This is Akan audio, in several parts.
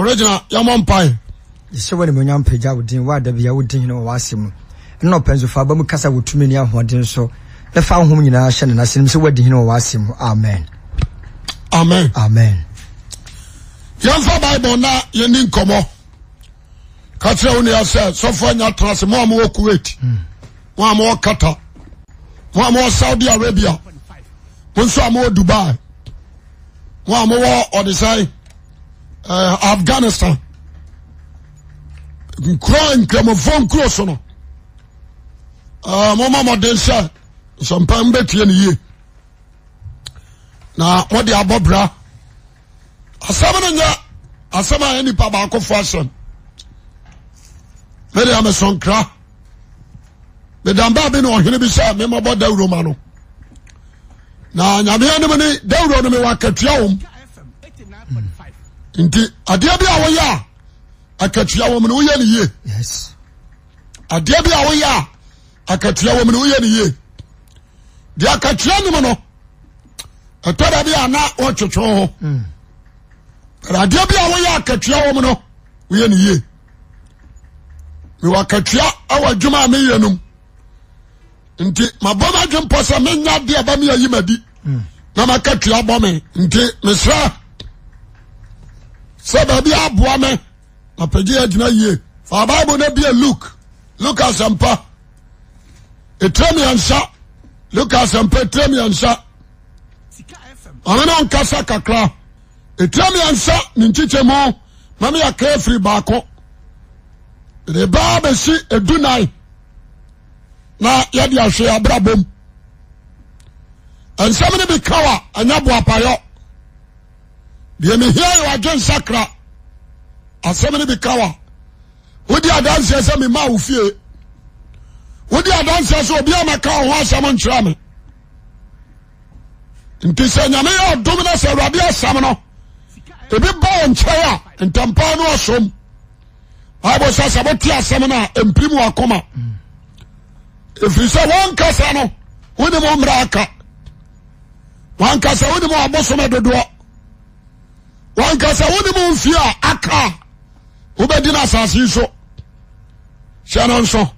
Original yɛmmɔ mpae. Yɛhyɛ wo animuonyam pagya wo din, wo a da biara wodi hene wɔ w'asɛm mu. Ɛna ɔpɛ nso fa aba mu kasa wɔ tumi ne ahoɔden so, na fa honhom nyinaa hyɛ ne n'ase nim sɛ woadi hene wɔ w'asɛm mu. Amen. Amen. Amen. Yɛmfa Bible na yɛni nkɔmmɔ. Ka kyerɛ wo nua sɛ sɔfo anya tena ase mo a mowɔ Kuwait, mo a mowɔ Qatar, mo a mowɔ Saudi Arabia, mo nso a mowɔ Dubai, mo a mowɔ ɔdesɛn eh, Afghanistan nkuro a nkramofoɔ nkuro so no eh, momma mmɔden sɛ nsɛmpa mbɛtie no yie na mode abɔ bra asɛm no nyɛ asɛm a yɛ nipa baakofo asɛm mede amesonkra medamba bi ne ɔhene bi sɛ memɔbɔ dawuro ma no na nyame anim ne dawuro no mewɔ akatua wom nti adeɛ bi a woyɛ a akatua wom no woyɛ no yie adeɛ bi a woyɛ a akatua wom no woyɛ no yie deɛ akatua nim no ɛtɔ da bi a na wɔtwetwe ho hmm. adeɛ bi a woyɛ akatua wom no woyɛ no yie mewɔ akatua wɔ adwuma a meyɛ nom nti mabɔ m'adwe mpɔ sɛ menya adeɛ ɛbɛ me ayi madi hmm. na makatua bɔ me nti mesrɛ sɛ baabi aboa me apɛgye agyina yie fa bible no bia luke luke asɛmpa ɛtire mmiɛnsa luke asɛmpa ɛtire mmiɛnsa ɔne no nkasa kakra ɛtire mmiɛnsa ne nkyekyɛmu ma me akra firi baako de baa bɛsi edunan na yɛde ahwɛ abrabɔ mu nsɛm no bi ka wa ɛnyɛ boapayɔ deɛ mehia yɛ wadwe nsakra asɛm no bi ka wa wodi adanseɛ sɛ mema wo fie wodi adanseɛ sɛ obi a maka wo ho asɛm nkyerɛ me nti sɛ nyame yɛ ɔdom no sɛ awurade asɛm no ebi ba wo nkyɛn a ntɛmpaa no asom bible sɛ sɛ wote asɛm no a ɛmpirim wakoma ɛfiri sɛ wɔnkasa no wonim wo mmerɛ aka wankasa wonim abosome dodoɔ wankasa wonim mfie a aka a wobɛdi no asase yi so hyɛ no nso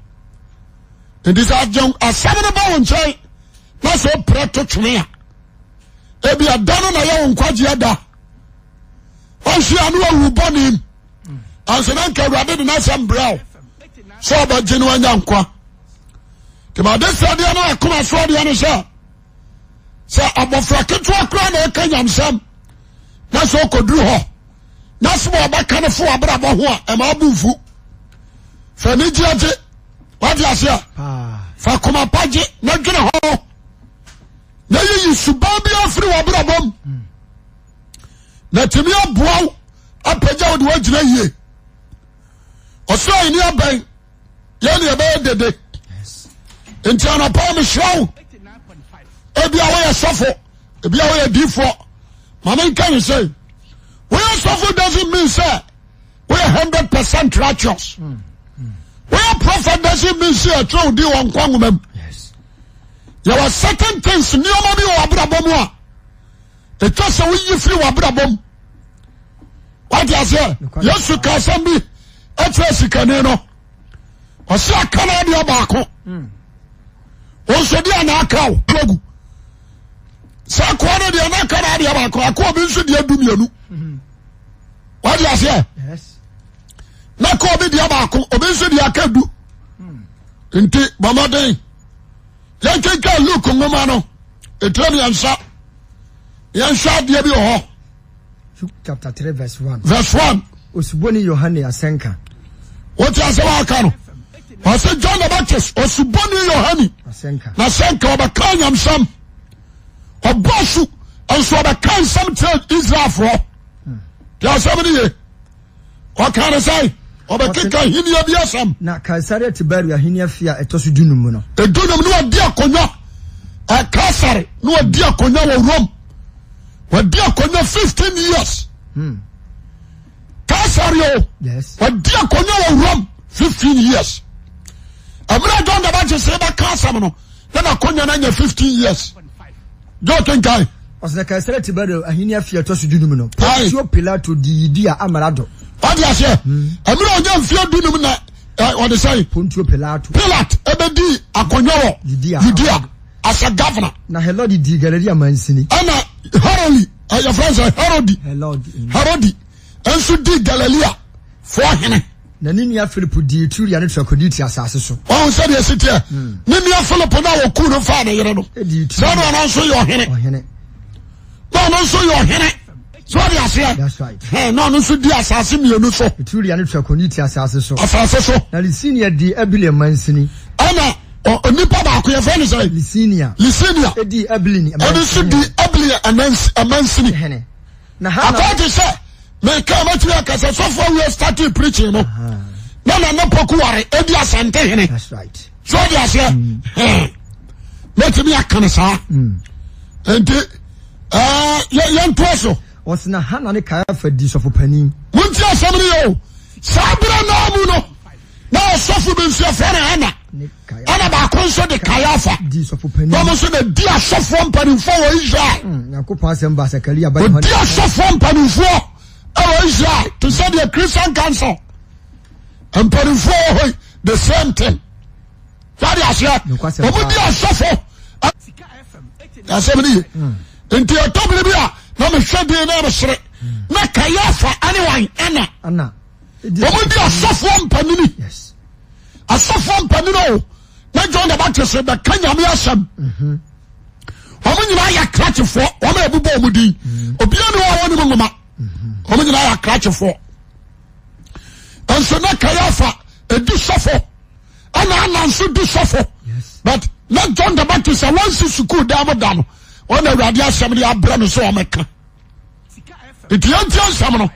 nti sɛ asɛm no ba wo nkyɛn na sɛ woprɛ to twene a ebi ɛda no na yɛ wo nkwagyeɛ da ɔnhyia no awu bɔne mu anso na nka awurade de n'asɛm brɛ wo sɛ ɔbɛgye no anya nkwa nti made sɛdeɛ no akoma soɔ deɛ no sɛ sɛ abɔfra ketewa koraa na ɛka nyamsɛm na sɛ ɔkɔduru hɔ na sɛ ɔbɛka no fo abrabɔ ho a ɛma abo mfu fa anigyeɛ gye wate aseɛ fa koma pa gye na dwene ho na yiyi suban bi afiri w'abrabɔ mu na tumi aboa wo apagya wo de woagyina yie ɔsoro ahenni abɛn yɛn ne yɛbɛyɛ dede nti anɔpa mehyira wo ebi a woyɛ sɔfo ebi a woyɛ difoɔ maame nka ne sɛ woyɛ sɔfo doesn't mean sɛ woyɛ 100% righteous woyɛ prophet doesn't mean sɛ yɛtwerɛ wo din wɔ nkwa nwoma mu yɛwɔ certain things nneɛma bi wɔ abrabɔ mu a ɛtwa sɛ woyi firi w'abrabɔ mu wate aseɛ yesu ka asɛm bi ɛkyerɛ sikani no ɔsɛ aka no adeɛ baako hmm. wɔn nso deɛ na aka o agu sɛ akoa no deɛ na aka no adeɛ baako akoa obi nso deɛ du mmienu hmm. wate aseɛ na ka obi deɛ baako obi nso deɛ aka du hmm. nti bɔmmɔden yɛnkenkan Luke nwoma no ɛtire mmiɛnsa yɛnhwɛ adeɛ bi wɔ hɔ. Luke chapter 3 verse 1. Verse 1. Osuboni Yohane asɛnka. Wote asɛm a aka no. Ɔsɛ John the Baptist osuboni Yohane. Asɛnka. Na asɛnka ɔbɛka nyamsɛm. Ɔbɔ asu nso ɔbɛka nsɛm kyerɛ Israelfoɔ. Te asɛm no ye. Ɔka ne sɛ ɔbɛkeka ahenni bi asɛm. Na Kaesare Tiberio ahenni afe a ɛtɔ so dunum mu no. Edunum ne ɔdi akonnwa. Kaesare ne ɔdi akonnwa wɔ Rome. Ɔdi akonnwa 15 years. Hmm. Kaesare o. Yes. Ɔdi akonnwa wɔ Rome 15 years. Ɛmira John the Baptist bɛka asɛm no na n'akonnwa no anya 15 years. Joe kenkan. Ɔsɛ Kaesare Tiberio ahenni afe a ɛtɔ so dunum no, Pontio Pilato dii Yudea amrado. Wate aseɛ? Mmerɛ a ɔnya mfeɛ dunum na ɔde sɛn? Pontio Pilato. Pilate ɛbɛdi akonnwa wɔ Judea. Judea as a governor. Na Herode dii Galilea mansini. Ɛna Herode, yɛfrɛ no sɛ Herode. Herode. Herode nso dii Galilea foɔ hene. Na ne nua Philip dii Iturea ne Trakoniti asase so. Wɔn sɛdeɛ ɛsi teɛ. Ne nua Philip no a wɔkuu no faa ne yere no. Dii Sɛ na ɔno nso yɛ ɔhene. Ɔhene. Na ɔno nso yɛ ɔhene. So ɔde aseɛ. That's right. Hɛn na ɔno nso di asase mmienu so. Iturea ne Trakoniti asase so. Asase so. Na Lisinia dii Abilia mansini. Ɛna onipa baako yɛfrɛ no sɛ. Lisinia. Lisinia. Edii Abilini Ɛno nso di Abilia amansini. Hene. Na Hana. Akɔyɛ te sɛ meka mɛtumi aka sɛ sɔfo awie starting preaching no na nana poku ware edi asante hene. That's right. So ɔde aseɛ. Hɛn mɛtumi aka no saa. Nti yɛntoa so. Ɔse na Hana ne Kaiafa di sɔfo panin. Montie asɛm no yɛ o. Saa berɛ naa mu no, na ɔsɔfo bi nso yɛfrɛ no Hana, ɛna baako nso de Kaiafa. Di sɔfo panin. Na wɔn nso na di asɔfoɔ mpanimfoɔ wɔ Israel. Nyankopɔn asɛm ba Sakaria ba Yohane. Ɔdi asɔfoɔ mpanimfoɔ wɔ Israel te sɛ deɛ Christian Council mpanimfoɔ wɔ hɔ yi, the same thing. Wade aseɛ, wɔn di asɔfo asɛm no ye. Nti ɛtɔ bere bi a na mehwɛ din na mesere na Kayafa ɛne wan ɛna wɔn di asɔfoɔ mpanini asɔfoɔ mpanini o na John the Baptist bɛka nyame asɛm mhm. wɔn nyinaa yɛ akrakyefoɔ wɔn a ɛbobɔ wɔn din mhm. obiara ni wɔn a wɔn nim nwoma mhm. wɔn nyinaa yɛ akrakyefoɔ nso na Kayafa edi sɔfo. ɛna ana nso di sɔfo but na John the Baptist a wɔnsi sukuu dan mu da no ɔna awurade asɛm de abrɛ no sɛ ɔmɛka nti yɛntie nsɛm no.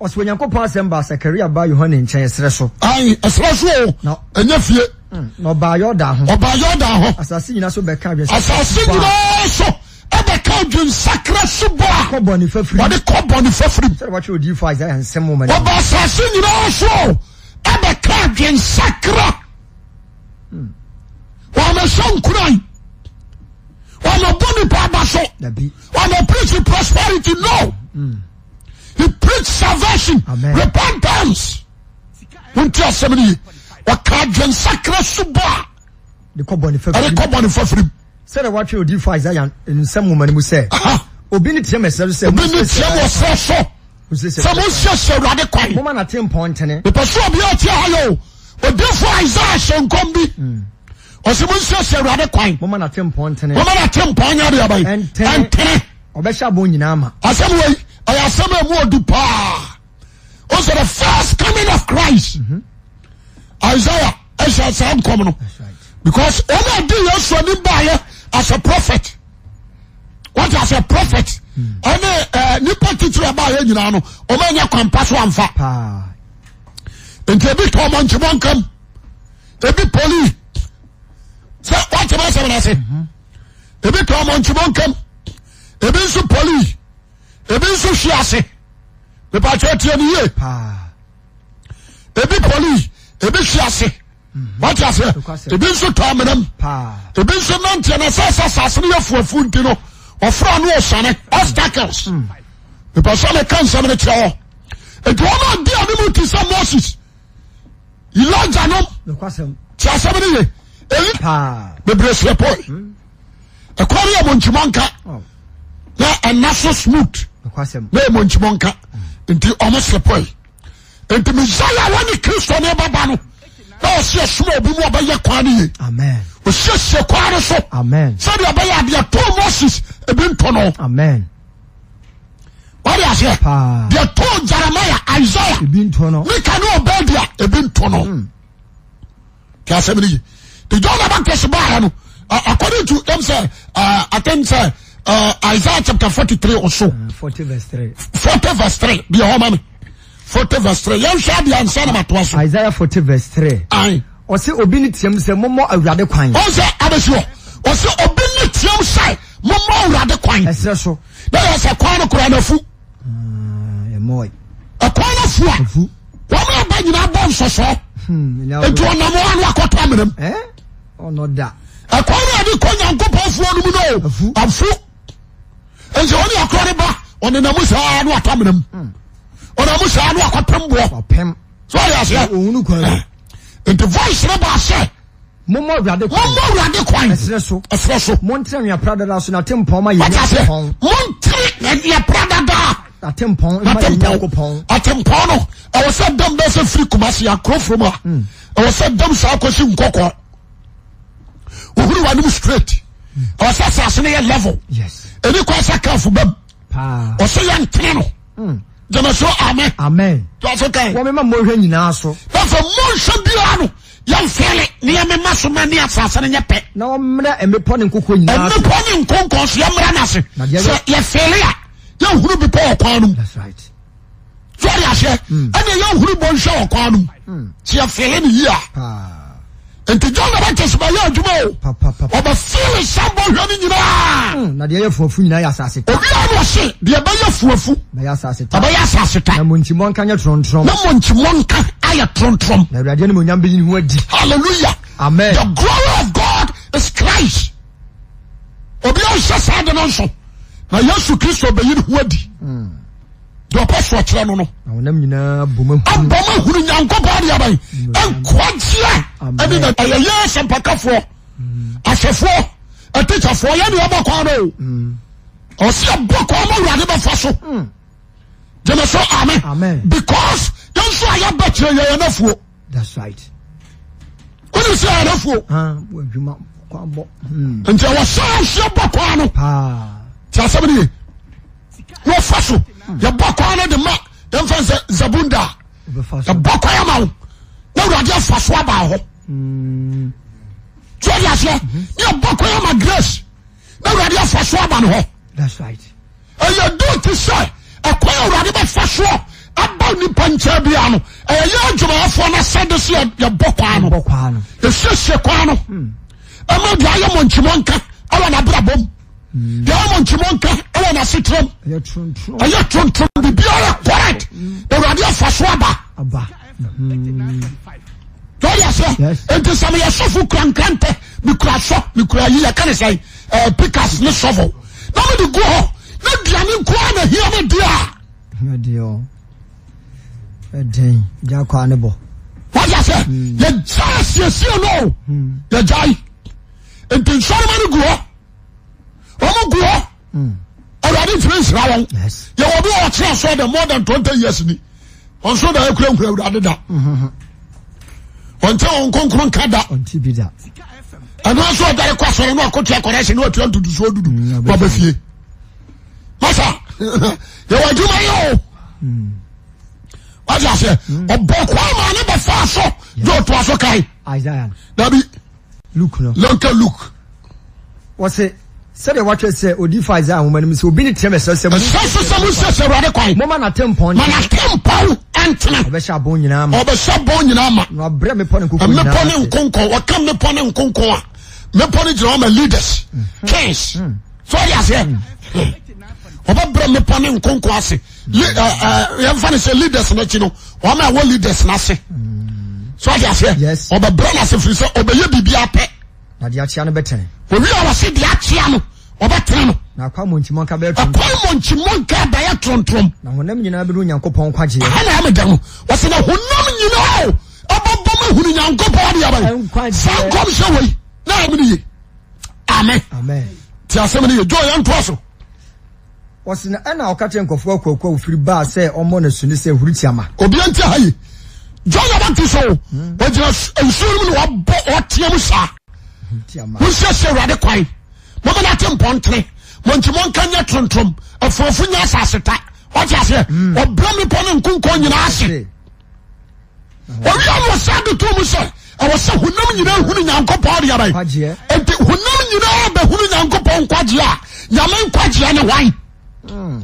Ɔsɛ Onyankopɔn asɛm baa Sakaria ba Yohane nkyɛn ɛserɛ so. Ayi ɛserɛ so o ɛnyɛ fie. Hmm, na ɔbaa Yordan ho. Ɔbaa Yordan ho. Asase nyinaa so bɛka adwensakra. Asase nyinaa so ɛbɛka adwensakra subɔ a. Kɔ bɔne fafiri. Wɔde kɔ bɔne fafiri. Sɛdeɛ wɔatwerɛ odiyifoɔ Isaiah nsɛm nwoma no mu. Ɔbaa asase nyinaa so o. ɛbɛka adwensakra wɔamɛhyɛ nkuran wɔamɛbɔ nipa aba so wɔamɛ preach prosperity no he preach salvation Amen. repentance wonti asɛm no ye wɔka adwensakra subɔ a de kɔ bɔne fafiri ɛde kɔ bɔne fafirim sɛdeɛ wɔatwerɛ odiyifoɔ Isaiah nsɛm nwoma no mu sɛ obi ne team ɛserɛ so sɛ obi ne team wɔ serɛ so Sɛ monsiesie Awurade kwan. Momma n'atempɔn ntene. Mepɛ sɛ obiara tie ha yɛ o. Odiyifo Isaiah hyɛ nkɔm bi. Ɔsɛ monsiesie Awurade kwan. Momma n'atempɔn ntene. Momma n'atempɔn nyɛ adeɛ aban. Ɛntene. Ɛntene. Ɔbɛhyɛ abɔn nyinaa ma. Asɛm wei ɛyɛ asɛm a emu ɔdu paa. Ɔsɛ the first coming of Christ. Mm -hmm. Isaiah ɛhyɛ saa nkɔm no. Because wɔn a di Yesu anim baayɛ as a prophet. What as a prophet ɛne ɛɛ nipa titiri ɛbaa yɛ nyinaa no wɔn anya kwan pa so anfa nti ebi tɔ ɔmɔ nkyɛn nkam ebi poli sɛ wɔn kyɛn asɛm n'ase mhm. ebi tɔ ɔmɔ nkyɛn nkam ebi nso poli ebi nso hwi ase nipa kyerɛ tie ni yie ebi poli ebi hwi ase. wate aseɛ ebi nso tɔ amena mu ebi nso nanteɛ na sɛ sɛ asase no yɛ fuafu nti no ɔfra no ɔsane obstacles hmm. mepɛ sɛ meka nsɛm no kyerɛ hɔ nti wɔn a di anim ti sɛ Moses Elijah nom te asɛm no ye eli bebree sɛ pɔi hmm. ɛkwan no yɛ mɔnkyimɔnka oh. na ɛna so smooth na yɛ mɔnkyimɔnka hmm. nti ɔmo sɛ pɔi nti Messiah wɔne Kristo ne bɛba no na ɔsi ɛsoma obi mu ɔbɛyɛ kwan no yie ɔsiesie kwan no so sɛdeɛ ɔbɛyɛ adeɛ too Moses ebi nto no wɔde aseɛ deɛ too Jeremiah Isaiah Mika ne Obadia ebi nto no hmm. Ti asɛm no ye. The John the Baptist baayɛ no according to them sɛ I think sɛ Isaiah chapter 43 or so. 40 verse 3. 40 verse 3. Bi ɛhɔ ma mi. 40 verse 3. Yɛn hwɛ adeɛ ansa na ma to aso. Isaiah 40 verse 3. Ayi. Ɔsɛ obi ne tiam sɛ mommɔ Awurade kwan. Ɔsɛ abɛsi hɔ. Ɔsɛ obi ne tiam sɛ mommɔ Awurade kwan. Ɛsrɛ so. Na yɛ sɛ kwan no kora n'afu. Ɛkwan no afu a. Wɔn a ba nyinaa bɔ nsɔsɔ. Hmm, Nti ɔnam hɔ ano akɔtɔ amena mu. Ɛkwan no a yɛde kɔ Nyankopɔn afuo no mu no afu. Nti wɔn akɔre ba ɔnenam saa ano atɔ amena mu. Hmm. Ɔnam mu saa no akɔpem boɔ. Wapem. So ɔyɛ aseɛ. Ohunu kwan mu. Nti voice no baa sɛ. Mommɔ Awurade kwan. Mommɔ Awurade kwan. Ɛserɛ so. Ɛserɛ so. Montere anwea pradada so na atempɔn ma yɛn Wate aseɛ? Nyankopɔn. Montere anwea pradada. Atempɔn ma yɛn Nyankopɔn. Atempɔn no ɛwɔ sɛ dam bɛsɛ firi Kumasi akoroforo mu a hmm. ɛwɔ sɛ dam saa kɔsi nkɔkɔɔ. Ohuru w'anim straight. Ɛwɔ sɛ asase no yɛ level. Ɛni kwan sɛ kaafo bam. Ɔsɛ yɛ ntene no. Hmm. Gyeme so amen. Amen. Toa kan. Wɔn mma mmɔnhwɛ nyinaa so. Bɛfɛ mmɔnhwɛ biara no yɛnfɛle ne yɛmema so ma ne asase no nyɛ pɛ. Na wɔmmrɛ mmepɔ ne nkokoɔ nyinaa so. Mmepɔ ne nkonkɔn so yɛmmrɛ no ase. Sɛ yɛfɛle a yɛnhunu bepɔ wɔ kwan no mu. That's right. So ɔde aseɛ hmm. ɛna yɛnhunu bɔnhwɛ wɔ kwan no mu. Hmm. Sɛ yɛfɛle no yie a. Nti John the Baptist bɛyɛ adwuma o. Ɔbɛfeele saa bɔhwɛ no nyinaa. Hmm, na deɛ ɛyɛ fuafu nyinaa yɛ asase ta. Owia no ɔse deɛ ɛbɛyɛ fuafu. Bɛyɛ asase ta. Ɛbɛyɛ asase ta. Na mmonkyimmɔnka nyɛ toromtorom. Na mmonkyimmɔnka ayɛ toromtorom. Na Awurade animuonyam bɛyi ne ho adi. Hallelujah. Amen. The glory of God is Christ. Obi a ɔhyɛ saa de no nso na Yesu Kristo bɛyi ne ho adi. Hmm. Deɛ ɔpɛ so ɔkyerɛ no no. Na honam nyinaa abom ahunu. Abom ahunu Nyankopɔn de aban. Nkwagyeɛ ɛne na ɛyɛ yɛ asɛmpakafoɔ, ahwɛfoɔ, atikyafoɔ yɛ ne ɛbɔ kwan no o. Ɔsi ɛbɔ kwan ma Awurade bɛfa so. Gyeme so amen. Because yɛn nso a yɛbɛ kyerɛ yɛ yɛn afuo. That's right. Wọ́n sɛ yɛn afuo. Nti ɛwɔ sɛ ɔsi ɛbɔ kwan no. Ti asɛm ni ye. Wɔfa so yɛbɔ kwan no de ma yɛmfa sɛ zabunda yɛbɔ kwan ama wo na awurade afa so aba hɔ so ɔde aseɛ ne yɛbɔ kwan ama grace na awurade afa so aba no hɔ ɛyɛ du te sɛ ɛkwan awurade bɛfa soɔ aba nipa nkyɛn bia no ɛyɛ yɛ adwumayɛfoɔ no asɛde sɛ yɛbɔ kwan no yɛsiesie kwan no ɛma deɛ ayɛ mɔnkyimɔnka ɛwɔ n'abrabɔ mu deɛ ɔmɔ nkyimɔ nka ɛwɔ n'asetenam ɛyɛ tontrom biribiara correct awurade afa so aba lɔri aseɛ nti sɛ meyɛ sɔfo kura nkrantɛ mekura sɔ mekura yi yɛka ne sɛn ɛɛ pikas ne sɔfo na mede gu hɔ na duane nkoa na hia me deɛ a. ɛdɛn gya kɔ ne bɔ. wọ́n yà sẹ́ yẹ gya siesie no yẹ gya yi nti nsọ́rọ́mọ́ no gu hɔ. Wɔn gu hɔ. Hmm. Awurade ntumi nhyira wɔn. Yɛ wɔ bi wɔ ɔkyerɛ asɔ dɛ more than 20 years ni. Wɔn nso da ekura nkura Awurade da. Hmm. Wɔn ti wɔn nkonkron nka da. Ɛno nso ɔdare kɔ asɔre no akotua kɔrɛhyɛ no atua ntutusuo dudu hmm, waba fie. Masa yɛ wɔ adwuma yɛ o. Wadi aseɛ ɔbɔ kwan maa ne bɛ fa so yɛ ɔtoa so kae. Dabi. Luke no. Yɛnka Luke. Wɔse, sɛdeɛ wɔatwerɛ sɛ odiyifoɔ Isaiah nwoma no mu sɛ, Obi ne team ɛserɛ sɛ, Ɛserɛ so sɛ monsiesie Awurade kwan. Momma n'atempɔn Ma n'atempɔn ntene. Ɔbɛhyɛ abon nyinaa ma. Ɔbɛhyɛ abon nyinaa ma. Na wabrɛ mmepɔ ne nkokoɔ nyinaa Mmepɔ ne nkonkɔn. Wɔka mmepɔ ne nkonkɔn a, mmepɔ no gyina hɔ ma leaders, mhm. kings. Mm. So ɔde aseɛ. Mm. Ɔbɛbrɛ mmepɔ ne nkonkɔn ase. Yɛmfa no sɛ leaders no akyi no, wɔn a ɛwɔ leaders no ase. Mm. So ɔde aseɛ. Ɔbɛbrɛ no ase firi sɛ ɔbɛyɛ biribi apɛ. Na deɛ akyea no bɛtene. Owie a wɔse deɛ akyea no ɔbɛtene no. Na akwan mmɔnkyimmɔnka bɛyɛ trontrom. Akwan mmɔnkyimmɔnka bɛyɛ trontrom. Na honam nyinaa bɛhunu Onyankopɔn nkwagyeɛ. Ɛha na ɛmɛ dɛ no. Wɔse na honam nyinaa o ɛbɛbɔ mu ahunu Nyankopɔn adeɛ aban. Nkwagyeɛ. Saa nkɔmhyɛ wei na ɛmɛ no ye. Amen. Amen. Ti asɛm no ye. Joe yɛn toa so. Ɔse na ɛna ɔka kyerɛ nkurɔfoɔ akuakuo a wɔfiri baa sɛ ɔmmɔ no asu no sɛ, Huri tia ma. Obia nti ha yi. John the Baptist o, ɔgyina nsuo no mu na wabɔ ɔteɛ mu saa. Monsiesie Awurade kwan, momma n'atempɔn ntene, mo nti monka nyɛ tontrom, afuafo nyɛ asase ta. Ɔte aseɛ, ɔbrɛ mmepɔ ne nkonkɔn nyinaa ase. Owia no ɔsan de to mu sɛ ɛwɔ sɛ honam nyinaa hunu Nyankopɔn de aban. Nti honam nyinaa bɛhunu Nyankopɔn nkwagyeɛ a, Nyame nkwagyeɛ ne hwan? Hmm.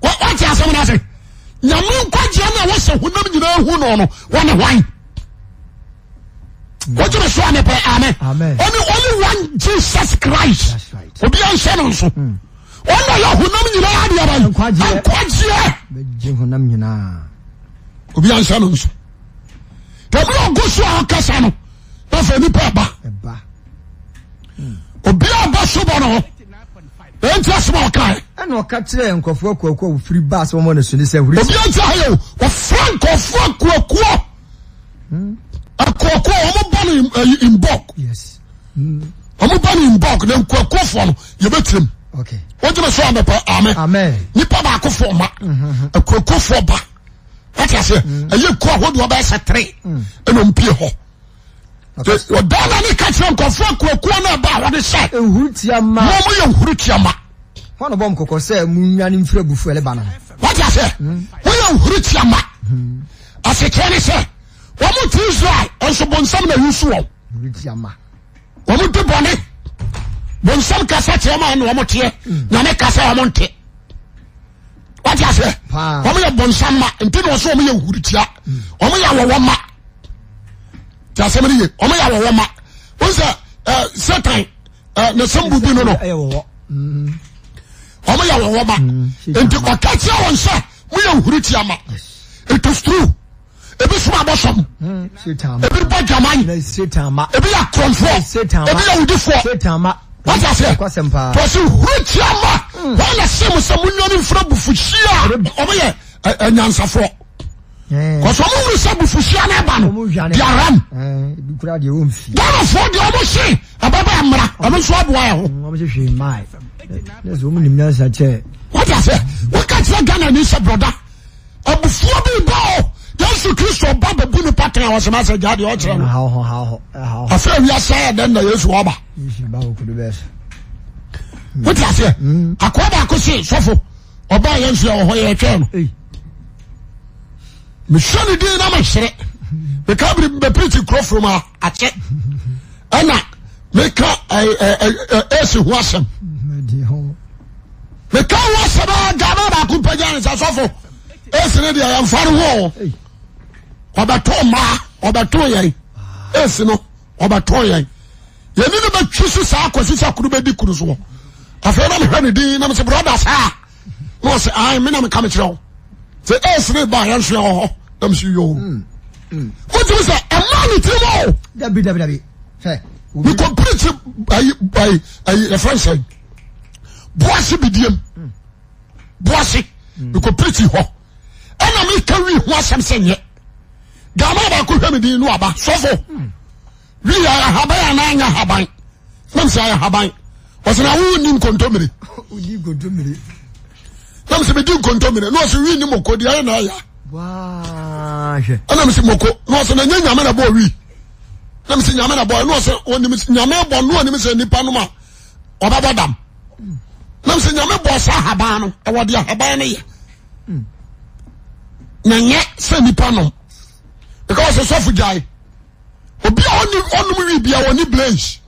Wate asɛm no ase? Nyame nkwagyeɛ no a ɛwɔ sɛ honam nyinaa hu no no, wɔne hwan? Wogye me so a mepɛ amen. Only only one Jesus Christ. Obi anhyɛ no nso. Hmm. Wɔn na yɛ honam nyinaa adeɛ aban. Nkwagyeɛ. Bɛgye honam nyinaa. Obi anhyɛ no nso. Tẹ̀mí ọgọ́ so a ɔkasa no, n'afɛ nipa ɛba. Ɛba. Obi a ɔba sobɔ no hɔ. Enti asɛm a ɔkae. Ɛna ɔka kyerɛɛ nkurɔfoɔ akuakuo a wɔfiri baa sɛ wɔmmɔ no asu no sɛ, Ahuritia. Obiara nti ha yɛ o. Wɔfrɛ nkurɔfoɔ akuakuo. Akuakuo wɔn ba no in bulk. Yes. Wɔn ba no in bulk na nkuakuofoɔ no yɛbɛtirim. Okay. Wọ́n so amepɛ amen. Amen. Nipa baako fo ma. Akuakuofoɔ ba. Wọ́n ti aseɛ. Ɛyɛ kuo ahodoɔ bɛyɛ sɛ tere. Ɛna wɔn pie hɔ. Ɔdan na ne ka kyerɛ nkurɔfoɔ akuakuo no ɛba a wɔde sɛ. Nhuritia ma. Mo mo yɛ nhuritia ma. Hwan na ɔbɔ mo kɔkɔ sɛ munnwane mfiri abufuo a ɛreba no ho? Wate aseɛ? Mo yɛ nhuritia ma. Asekyerɛ ne sɛ wɔn te Israel nso bonsam na yusu wɔn. Nhuritia ma. Wɔn di bɔne. Bonsam kasa kyerɛ wɔn a na wɔn teɛ. Nyame kasa wɔn nte. Wate aseɛ? Wɔn yɛ bonsam ma nti na wɔsɛ wɔn yɛ nhuritia. Wɔn yɛ awɔwɔ ma. Ti asɛm no ye. Wɔn yɛ awɔwɔ ma. Wɔn sɛ Satan ne sɛm bubi no no. Wɔn yɛ awɔwɔ ma. Nti ɔka kyerɛ wɔn sɛ mo yɛ nhuritia ma. It is true. Ebi som abɔsɔm. Ebi bɔ dwaman. Ebi yɛ akorɔmfoɔ. Ebi yɛ awudifoɔ. Wate aseɛ? Tɔsi nhuritia ma. Wɔn na se mo sɛ mo nwane mfiri abufuhyia. Wɔn yɛ anyansafoɔ. Kɔsɔ ɔmo wuli sɛ abufuhyia na ɛba no they are run. Ghanafoɔ deɛ ɔmo se ɛbɛba mmra ɛno nso aboa yɛ ho. Wate aseɛ? Woka kyerɛ Ghana ni sɛ brɔda abufuo bi ba o Yesu Kristo ɔba bɛbu nipa tena hɔ sɛ masɛ gya deɛ ɔkyerɛ no. Afei wiase ayɛ dɛn na Yesu ɔba. Wote aseɛ? Akoa baako se sɔfo ɔbaa yɛn nso yɛwɔ hɔ yɛtwɛn no. Mehwɛ ne din na mesere. Meka bere bɛpirikyi kuro from a akyɛ. Ɛna meka ɛsi ho asɛm. Meka ho asɛm a Ghana baako mpagya ne sɛ sɔfo ɛsi ne deɛ yɛmfa no ho. Ɔbɛto mmaa ɔbɛto yɛn ɛsi no ɔbɛto yɛn. Yɛne no bɛtwi so saa kɔsi sɛ koro bɛdi koro soɔ. Afei na mehwɛ ne din na mesɛ brɔda saa. Na ɔsɛ ae me na meka mekyerɛ wo. Sɛ ɛsi ne ba yɛn nso yɛwɔ hɔ na mesɛ yoo. Wotumi sɛ ɛmaa ne tirim o. Dabi dabi dabi. Hwɛ. Mekɔ pirikyi ayi ayi ayi yɛfrɛ nsɛn. Boase bidiem. Boase. Mekɔ pirikyi hɔ. Ɛna meka wi ho asɛm sɛ nyɛ. Gama baako hwɛ me din no aba sɔfo. Wi yɛ ahaban anaa nyɛ ahaban? Nam sɛ ayɛ ahaban. Ɔsɛ na wo ni nkontomire. Wodi nkontomire. Nam sɛ medi nkontomire. Na ɔsɛ wi ni moko deɛ ayɛ na ɛya. Waa hwɛ. Ɛna mesi moko. Na ɔsɛ na nyɛ nyame na bɔ wi. Na mesi nyame na bɔ. Na ɔsɛ onim nyame bɔ no onim sɛ nipa nom a ɔbɛbɔ dam. Na mesi nyame bɔ saa ahaban no. Ɛwɔ de ahaban no yɛ. Na nyɛ sɛ nipa nom. Because sɔfo gyae. Obi a ɔni ɔnom wi bia ɔni blaze.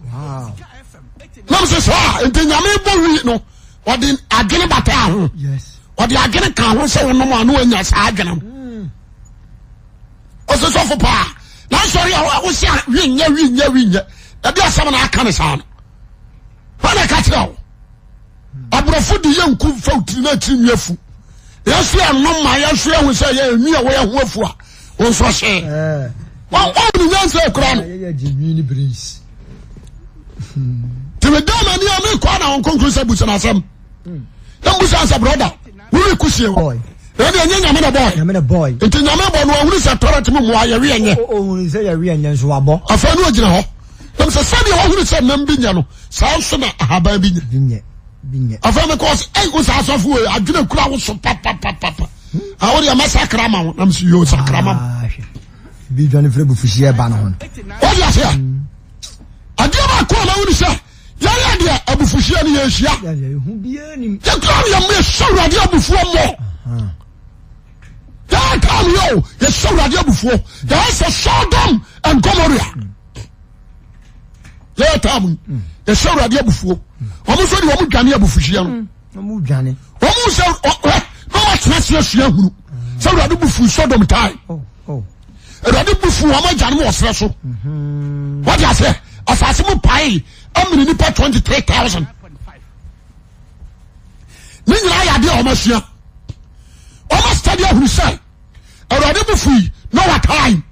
Nam sɛ saa nti nyame bɔ wi no ɔde adwene bataa ho. Ɔde adwene ka ho sɛ wɔnom a na wɔanya saa adwene no. Hmm. Ɔsɛ sɔfo paa. Na nsɔre a wosi a wi nyɛ wi nyɛ wi nyɛ. Ɛde asɛm na aka ne saa no. Wɔn na ɛka kyerɛ wo. Aborɔfo de yɛ nku fa tiri na akyiri nwi afu. Yɛn nso yɛ nom ma yɛn nso yɛhu sɛ yɛ nwi a wɔyɛ ho afu a wɔn nso hyɛ. Wɔn wɔn ne nyansa ekura no. Tìmí dá ma ni a mi kɔ na wɔn nkonkoro sɛ busa n'asɛm. Na mbusa sɛ brɔda wuli kusie wɔ. Ɛni ɛnyɛ nyame na bɔɔ. Nyame na bɔɔ. Nti nyame bɔ no ɔhunu sɛ tɔrɔ tìmí mu ayɛ wi ɛnyɛ. Ɔhunu sɛ yɛ wi ɛnyɛ nso wabɔ. Afei ni ogyina hɔ. Nam sɛ sɛdeɛ wɔhunu sɛ nam bi nyɛ no saa nso na ahaban bi nyɛ. Afei mi kɔ sɛ ɛyi wo saa asɔfo wei adwene kura wo so papapapa. Awo deɛ mɛ sakra ma wo nam sɛ yoo sakra ma. Ah, bi dwane firi abufuhyeɛ ba no ho. Wɔde aseɛ. Adeɛ baako a ma wuni sɛ yɛyɛ deɛ abufuhyeɛ no yɛnhyia. Yɛkura no yɛmmɔ yɛhyɛ awurade abufuo mmɔ. Yɛyɛ tam yɛ o yɛhyɛ awurade abufuo. Yɛyɛ sɛ Sodom and Gomorrah. Yɛyɛ tam yɛhyɛ awurade abufuo. Wɔn nso de wɔn dwane abufuhyeɛ no. Wɔn sɛ ɔhɛ na wɔn atena ase asua hunu sɛ awurade bufu Sodom time. Oh, oh. Awurade bufu wɔn agyanom wɔ serɛ so. Mm-hmm. Wɔde aseɛ asase mu pae amene nipa 23,000. Ne nyinaa yɛ adeɛ a wɔn asua. Wɔn asitadi ahunu sɛ awurade bufu yi Noah time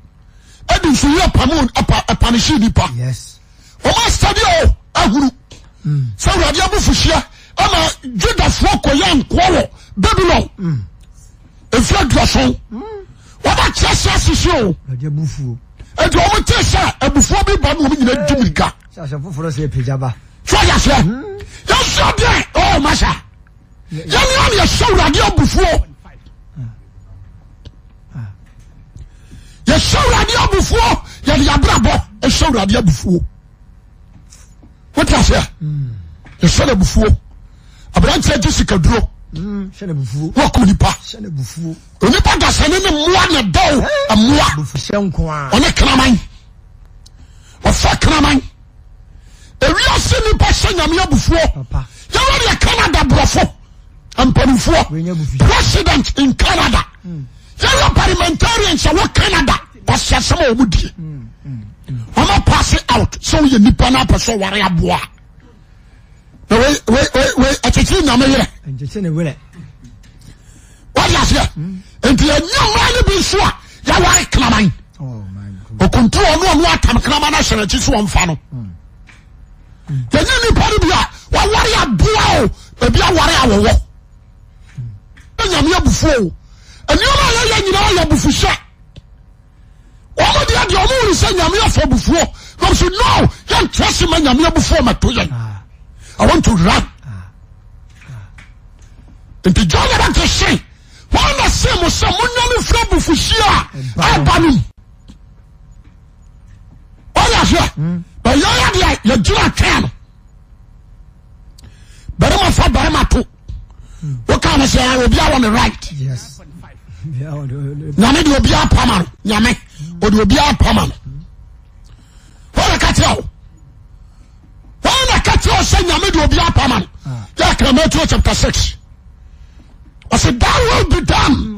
ɛdi nso yɛ pamu ɛpanihyi nipa. Wɔn asitadi o ahunu sɛ awurade abufuhyia. Ama Judafoɔ kɔyɛ nkoa wɔ Babylon. Mfiri aduɔson. Wɔn akyerɛ sɛ asese o. Eti wɔn te sɛ abufuo bi ba na wɔn nyinaa di mirika. Sɛ asɛm foforɔ sɛ apagya ba. So ɔyɛ aseɛ. Yɛn nso deɛ ɔɔ masa. Yɛn ni wɔn yɛ hyɛ awurade abufuo. Yɛhyɛ awurade abufuo yɛde abrabɔ hyɛ awurade abufuo. Wote aseɛ? Yɛhyɛ no abufuo. Aberanteɛ gye sikaduro. Na wakum nipa. Onipa dasani ne mmoa na ɛda o mmoa. Ɔne kraman. Ɔfa kraman. Ewiase nipa hyɛ nyame abufuo. Yɛwɔ deɛ Canada borɔfo mpanimfoɔ president in Canada. Yɛwɔ parliamentarians a wɔ Canada wɔsi asɛm a wɔn die. Wɔn apaase out sɛ woyɛ nipa na apɛ sɛ ɔware aboa. Na wei wei wei wei akyekyere nyame yerɛ. Nkyekye ne werɛ. Wɔde aseɛ. Nti yɛnyɛ mmaa no bi nso a yɛware kraman. Oh Okuntu ɔno ɔno atam kraman ahyɛ n'akyi so wɔmfa no. Yɛnyɛ nipa no bi a wɔware aboa o ebi aware awɔwɔ. Nyame abufuo o. Nneɛma a yɛyɛ nyinaa yɛ abufuhyɛ. Wɔn deɛ deɛ wɔn wuli sɛ nyame afɔ abufuo. Na wɔn sɛ no yɛn tra se ma nyame abufuo ma to yɛn. I want to run. Nti John the Baptist se wɔn na se mo sɛ mo nyane firi abufuhyia a ɛba no mu. Wɔn aseɛ. Bɛyɛ yɛ deɛ yɛgyina twɛn no. Barima fa barima to. Woka no sɛ obi awɔ ne right. Nyame de obi apama no. Nyame ɔde obi apama no. Wɔn na ka kyerɛ wo. Wɔn na ka kyerɛ wo sɛ nyame de obi apama no. Yɛ kra Matthew chapter 6. Ɔsɛ that will be done.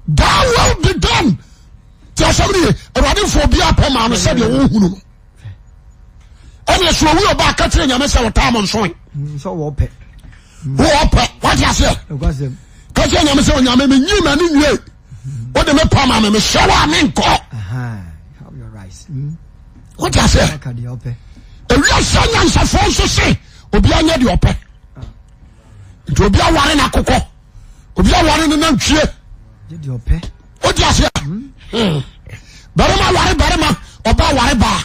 That will be done. Tí a sɔm ni yɛ, Awurade fo obi apama no sɛdeɛ wɔhunu no. ɛne ɛsɛ owi ɔba aka kyerɛ nyame sɛ ɔtaa mo nsoe sɛ wɔpɛ wɔpɛ wate aseɛ ka kyerɛ nyame sɛ onyame menyi m'ani nwie wode me pa ma me mehyɛ wo a menkɔ wate aseɛ ewiase nyansafoɔ nso se obiara nyɛ deɛ ɔpɛ nti obi aware no akokɔ obi aware no nantwie wode aseɛ hmm. barima ware barima ɔba ware baa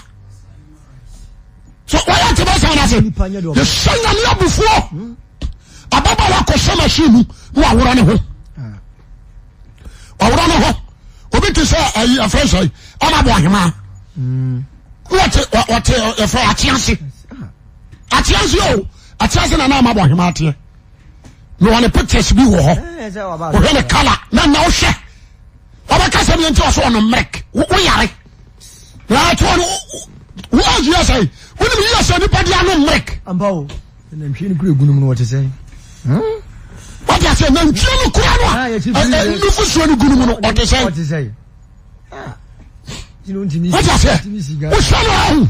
so wɔyɛ nti bɛsɛn no ase yɛhyɛ nyame abufuo hmm. ababa wakɔhyɛ machine mu na waworɔ ne ho ah. waworɔ ne ho obi te sɛ ayi afrɛ sɛ ɔma bɔ ahema hmm. wɔte wɔte yɛfrɛ akyease ah. akyease o akyease na na ama bɔ ahema ateɛ na wɔne pictures bi wɔ hɔ wohwɛ ne kala na na wohwɛ wɔbɛka sɛ deɛ nti ɔsɛ ɔno mmerɛk woyare na atoɔ no woyɛ sɛ wonim yiyɛ sɛ nipa de ano mmerɛk wate aseɛ nantwie no kura no a nufosuo no gu no mu no ɔte sɛ wate aseɛ wohwɛ no ahu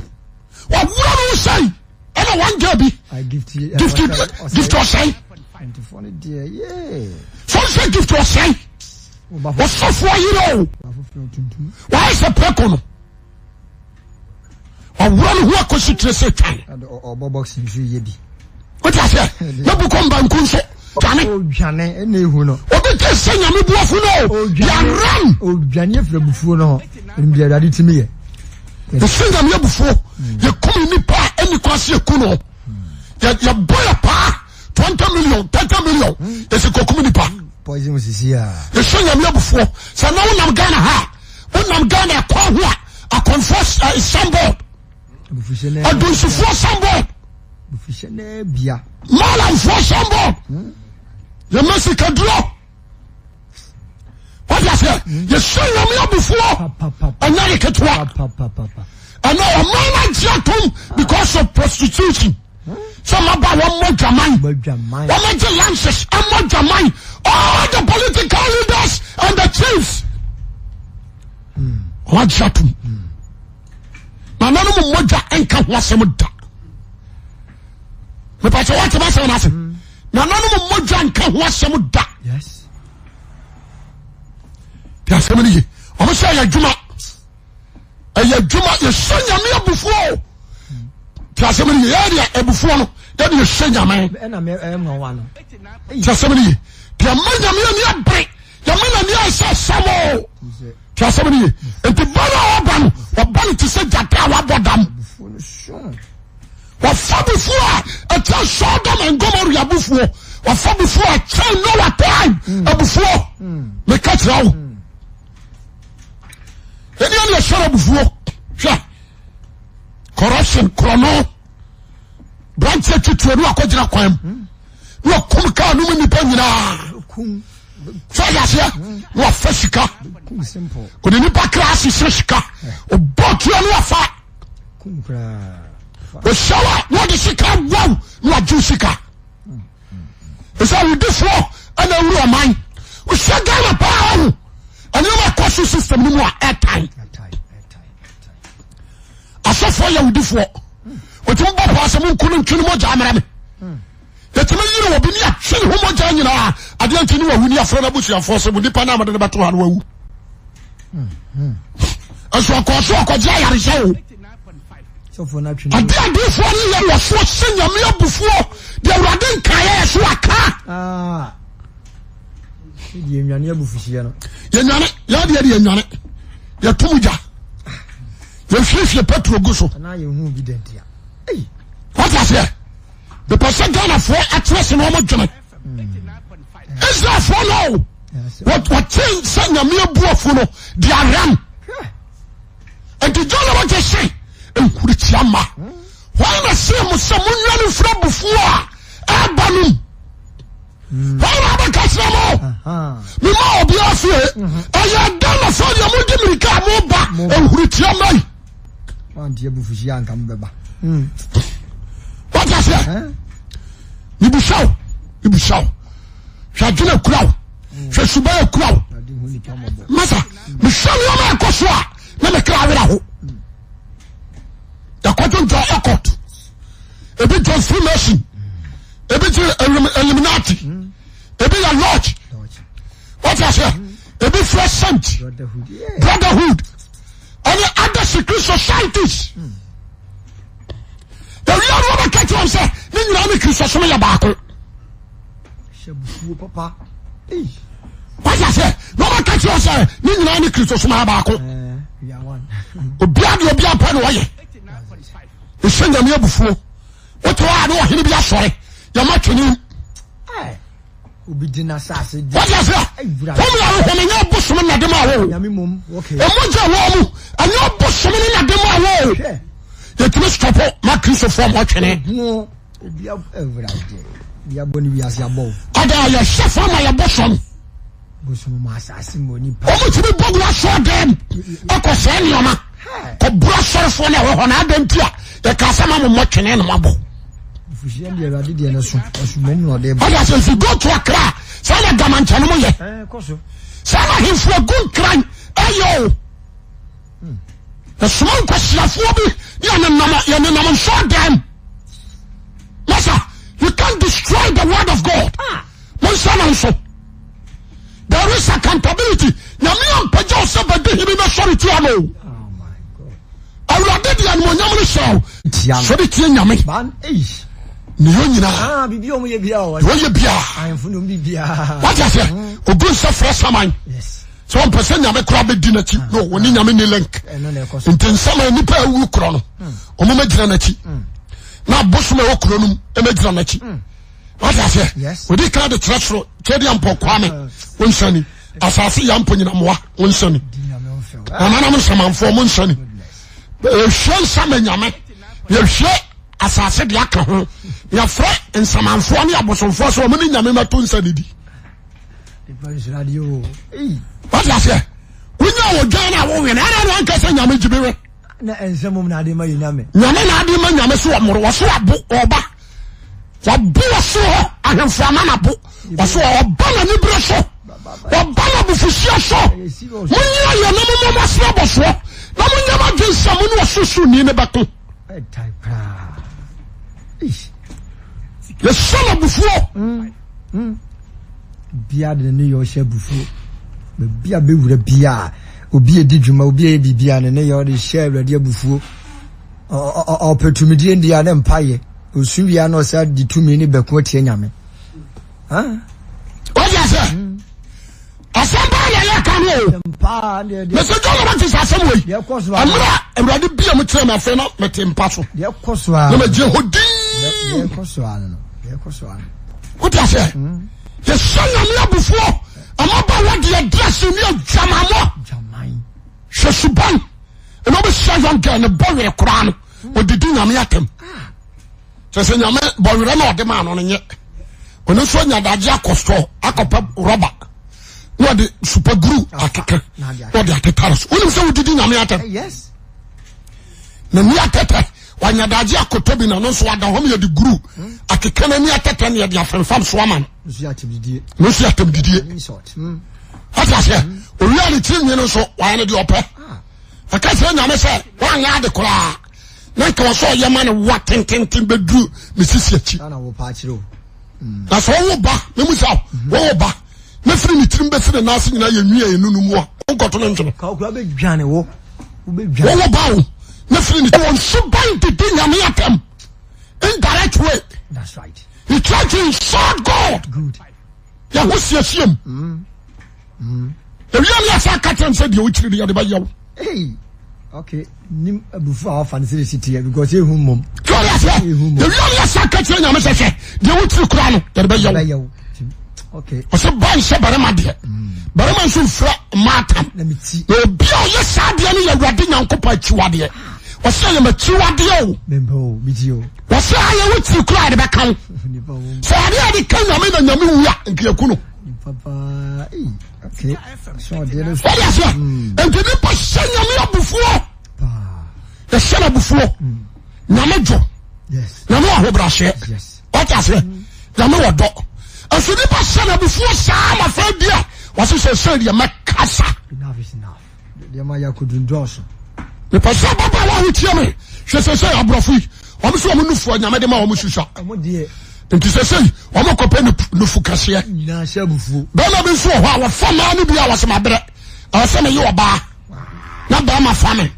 wɔwura no wo sɛe ɛna one girl bi gift gift ɔsɛe sɔnsɛ gift ɔsɛe ɔsɔfoɔ yere o wayɛ sɛ prɛko no ɔworɔ no ho akɔsi tire sɛ twan wote aseɛ na bukɔ mbanku nso dwane obi te sɛ nyame buafo no o yɛran odwane afiri abufuo no hɔ ɛnim deɛ awurade tumi yɛ Yɛhyɛ Nyame abufuo, yɛkum nnipa a ɛnni kwan sɛ yɛku no. Yɛbɔ yɛ paa 20 million, 30 million, yɛsɛ kɔkum nipa. Poison sisi a. Yɛhyɛ Nyame abufuo. Sɛ na wonam Ghana ha a, wonam Ghana ɛkwan ho a, akɔmfoɔ signboard, adunsifoɔ signboard, malamfoɔ signboard, yɛma sikaduro. wọ́n aseɛ yɛhyɛ nyame abufuo ɛnyɛ ne ketewa ɛnɛ ɔman no agye atom because of prostitution sɛ mmaba wɔn mmɔ dwaman wɔn agye lances mmɔ dwaman all the political leaders and the chiefs wɔn agye atom nananom mmɔ dwa nka ho asɛm da mepɛ sɛ wɔte bɛ sɛm no ase nananom mmɔdwa nka ho asɛm da te asɛm no ye ɔmo sɛ ɛyɛ adwuma ɛyɛ adwuma yɛhyɛ nyame abufuo te asɛm no ye yɛyɛ deɛ abufuo no. Yɛde yɛhyɛ Nyame. Ti asɛm no ye. Ti ama Nyame ani abere. Yɛma n'ani ayɛ sɛ asɛm o. Ti asɛm no ye. Nti ba no a ɔba no, ɔba no te sɛ gyata a wabɔ dam. Wafa bufuo a ɛkyɛn Sodom and Gomorrah abufuo. Wafa bufuo a ɛkyɛn Noah time hmm. abufuo. Hmm. Meka kyerɛ wo. Hmm. Ɛni ɛni ɛhyɛ abufuo. Hwɛ corruption korɔno branteɛ twitwi no akɔgyina kwan mu na wakum kaa no mu nnipa nyinaa sɛ ɔyɛ aseɛ na wafa sika ɔde nipa kra asesɛ sika ɔbɔ tua no wafa ɔhyɛ wa na ɔde sika waw na wagye sika ɛsɛ awudifoɔ ɛna awuru ɔman wohyɛ Ghana paa ho ɛnneɛma ɛkɔ so system no mu a ɛtan asɔfoɔ yɛ awudifoɔ ɔtumi bɔ paa sɛ monku no ntwe no mogya mmra me yɛtumi yere obi ne atwe ne ho mogya nyinaa adeɛ nti ne wawu ne afrɛ no abusuafoɔ sɛ mo nipa no a mode no bɛto ha no wawu ɛso ɔkɔɔ so ɔkɔgye ayaresa o ade adefoɔ no yɛ wɔ soɔ sɛ nyame abufuo deɛ awurade nkaeɛ yɛ so aka ah. Yɛnwane abufuhyeɛ no. Yɛnwane yɛadeɛ de yɛnwane yɛto mu gya yɛhwiehwie petrol gu so. Wate aseɛ mepɛ sɛ Ghanafoɔ atena se na wɔn dwene Israelfoɔ no wɔte sɛ nyame abuafu no de aram nti John the Baptist se nhuritia ma wɔn na se mo sɛ monwane mfiri abufuo a ɛba no mu. Wɔn na abɛka kyerɛ mo. Mema obiara fie. Mhm. Ɛyɛ dɛn na sɛ deɛ modi mmirika a moba nhuritia mma yi. Wante abufuhyeɛ anka mobɛba. Hmm. Wate aseɛ? Mebisa wo, mebisa wo. Hwɛ adwene akura wo. Hmm. Hwɛ suban akura wo. Masa, mehwɛ nneɛma ɛkɔ so a na mekra awerɛ ho. Hmm. Yɛkɔdwo njɔ ɔkɔt. Ebi jɔ Freemason. ebi ti illuminati ebi yɛ lodge wọ́n ase ebi fẹ́ saint brotherhood ɛne other secret societies ewia ni wọ́n bɛ kẹ́kẹ́ wọn sɛ ne nyinaa ne kristosom yɛ baako wọ́n ase na wọ́n bɛ kẹ́kẹ́ wọn sɛ ne nyinaa ne kristosom yɛ baako obiara de obiara pɛ na ɔyɛ ehyɛ nyame abufuo. Wote hɔ a ne ɔhene bi asɔre yɛma twene obi di n'asase di. Wọ́n ase wɔn yà wọ́n nyɛ bosom na de ma wɔ o. Ɛmɔ gya wɔn mu ɛnyɛ bosom ne na de ma wɔ o. Yɛtumi stɔpo ma kristofoɔ mɔ twene. Ɔda yɛhyɛ fam ma yɛ bosom. Wɔn tumi bɔ gu asɔre dɛm ɛkɔ sɛɛ nneɛma kɔbu asɔrefoɔ no ɛwɔ hɔ na adɛn nti a yɛka sɛ ma mo mmɔ twene na moabɔ. Ɔde asɛ if you go to Accra saa na gamankyɛ no mo yɛ saa na ahemfo agu nkran ɛyɛ o ɛsoma nkwasiafoɔ bi ne yɛnenam yɛnenam nsɔre dɛm masa you can't destroy the word of God. Ah. Monhyɛ no nso. There is accountability. Nyame ampagya wo sɛ bɛdi hene na sɔre tia no. Oh Awurade de animonyam no hyɛ wo. Sɔre tia Nyame. Ne yɛ nyinaa. Ah, Deɛ ɔyɛ biara. Wate aseɛ? Mm. Ogu nsa frɛ saman. Sɛ ɔmpɛ sɛ Nyame koraa bɛdi n'akyi. Ah, no, wɔne ah. Nyame ni link. Nti nsɛm a nnipa awu korɔ no, mm. wɔn mɛgyina n'akyi. Mm. Na abosom a ɛwɔ kuro no mu mɛgyina n'akyi. Wate aseɛ? Odi kan de kyerɛ soro twɛdeɛ mpɔ kwame wo nsani asase yɛ mpɔ nyinamoa wo nsani nananom nsamanfoɔ mo nsani yɛhwie nsa ma nyame yɛhwie asase de aka ho yɛfrɛ nsamanfoɔ ne abosomfoɔ sɛ wɔn ne nyame mɛto nsa didi wate aseɛ wonya odwan no a wowene ana ne wanka sɛ nyame gye bi we nyame na ade ma nyame so ɔmoro wɔso abo ɔba Wabo ɔsoro hɔ ahemfo ama no abo. Ɔso ɔba n'anibere so, ɔba n'abufuhyeɛ so. Monyɛ yɛ na mommɔ mo asene abɔsoɔ, na monyɛ mo adwene sɛ mo ne ɔsorosoroni no bɛko. Yɛhyɛ no abufuo. Mm, mm. Bia de ne yɛ ɔhyɛ abufuo. Baabi a bɛwura bia, obi edi dwuma, obi ayɛ biribi a ne ne yɛ ɔde hyɛ awurade abufuo. Ɔpɛ tumidie ndi a ne mpaeɛ. Osu wia na ɔsɛ di tumi ne bɛko atia nyame. Wọ́n yà sẹ́, asɛm paa na yɛ ka no o. Mese John the Baptist asɛm wei. Mmerɛ a Awurade bia mu kyerɛ me afei na mete mpa so. Na megye hɔ dinn. Wote aseɛ? Yɛhyɛ Nyame abufuo. Mmabaawa deɛ dress ne adwamammɔ. Hwɛ suban. Ɛna wobɛhyia young girl ne bɔ werɛ koraa no. Ɔdidi Nyame atɛm. Kyerɛ sɛ Nyame bɔ werɛ na ɔde maa no no nyɛ. Ɔno nso anya adagye akɔ store akɔpɛ rɔba na ɔde super glue akeka na ɔde atetare so. Wonim sɛ wodidi Nyame atɛm? N'ani atɛtɛ wanya adagye akɔtɔ bi na no nso ada hɔ ma yɛde guru akeka n'ani atɛtɛ na yɛde afemfam so ama no. No nso yɛ atɛmdidie. Wate aseɛ? Owia ne tiri nwi no nso wayɛ no deɛ ɔpɛ. Ɔka kyerɛ Nyame sɛ wanyɛ ade koraa na nka ɔsɛ ɔyɛ ma no wa tententen bɛduru ne sisi akyi. Na sɛ ɔwo ba na mu sɛ wɔwo ba na firi ne tirim bɛsi ne nan ase nyinaa yɛ nwi a ɛnu no mu a wonkɔto no ntwene. Wɔwo ba o na firi ne wɔn suban didi Nyame atɛm indirect way. That's right. He tried to insult God. Good. Yɛ ho siesie mu. Ewia mi asa aka kyerɛ sɛ deɛ wokyiri de yɛde bɛyɛ wo. Hey. Okay. Nim abufu a wafa no sɛ esi teɛ because ehu mmom. Tí o yɛ sɛ ewia mi asa aka kyerɛ nyame sɛ hwɛ deɛ wokyiri kura no yɛde bɛyɛ wo. Okay. Ɔsɛ ba nhyɛ barima deɛ. Barima nso nfira mmaa tam. Na obi a ɔyɛ saa deɛ no yɛ awurade Nyankopɔn akyiwadeɛ. Ɔsɛ yɛ m'akyiwadeɛ o. Mempɛ o, meti o. Wɔsɛ ayɛ wo tiri kura yɛde bɛka wo. Sɛ adeɛ a yɛde ka nyame na nyame wu a nka yɛku no. Wɔde aseɛ nti nipa hyɛ nyame abufuo. Yɛhyɛ no abufuo. Nyame dwo. Nyame wɔ ahobrɛaseɛ. Wɔte aseɛ nyame wɔ dɔ. Nso nipa hyɛ no abufuo saa ma fɛ bi a wɔsɛ sɛ sɛ deɛ mɛkasa. Mepɛ sɛ ababaawa a wotie me hwɛ sɛ sɛ aborɔfo yi wɔn sɛ wɔn nufu anyame de ma wɔn susua nti sɛ sɛ wɔn kɔpɛ nufu kɛseɛ bɛrima bi nso wɔ hɔ a wɔfa mmaa no bi a wɔsɛ mabrɛ ɛwɔ sɛ meyɛ ɔbaa na bɛrima fa me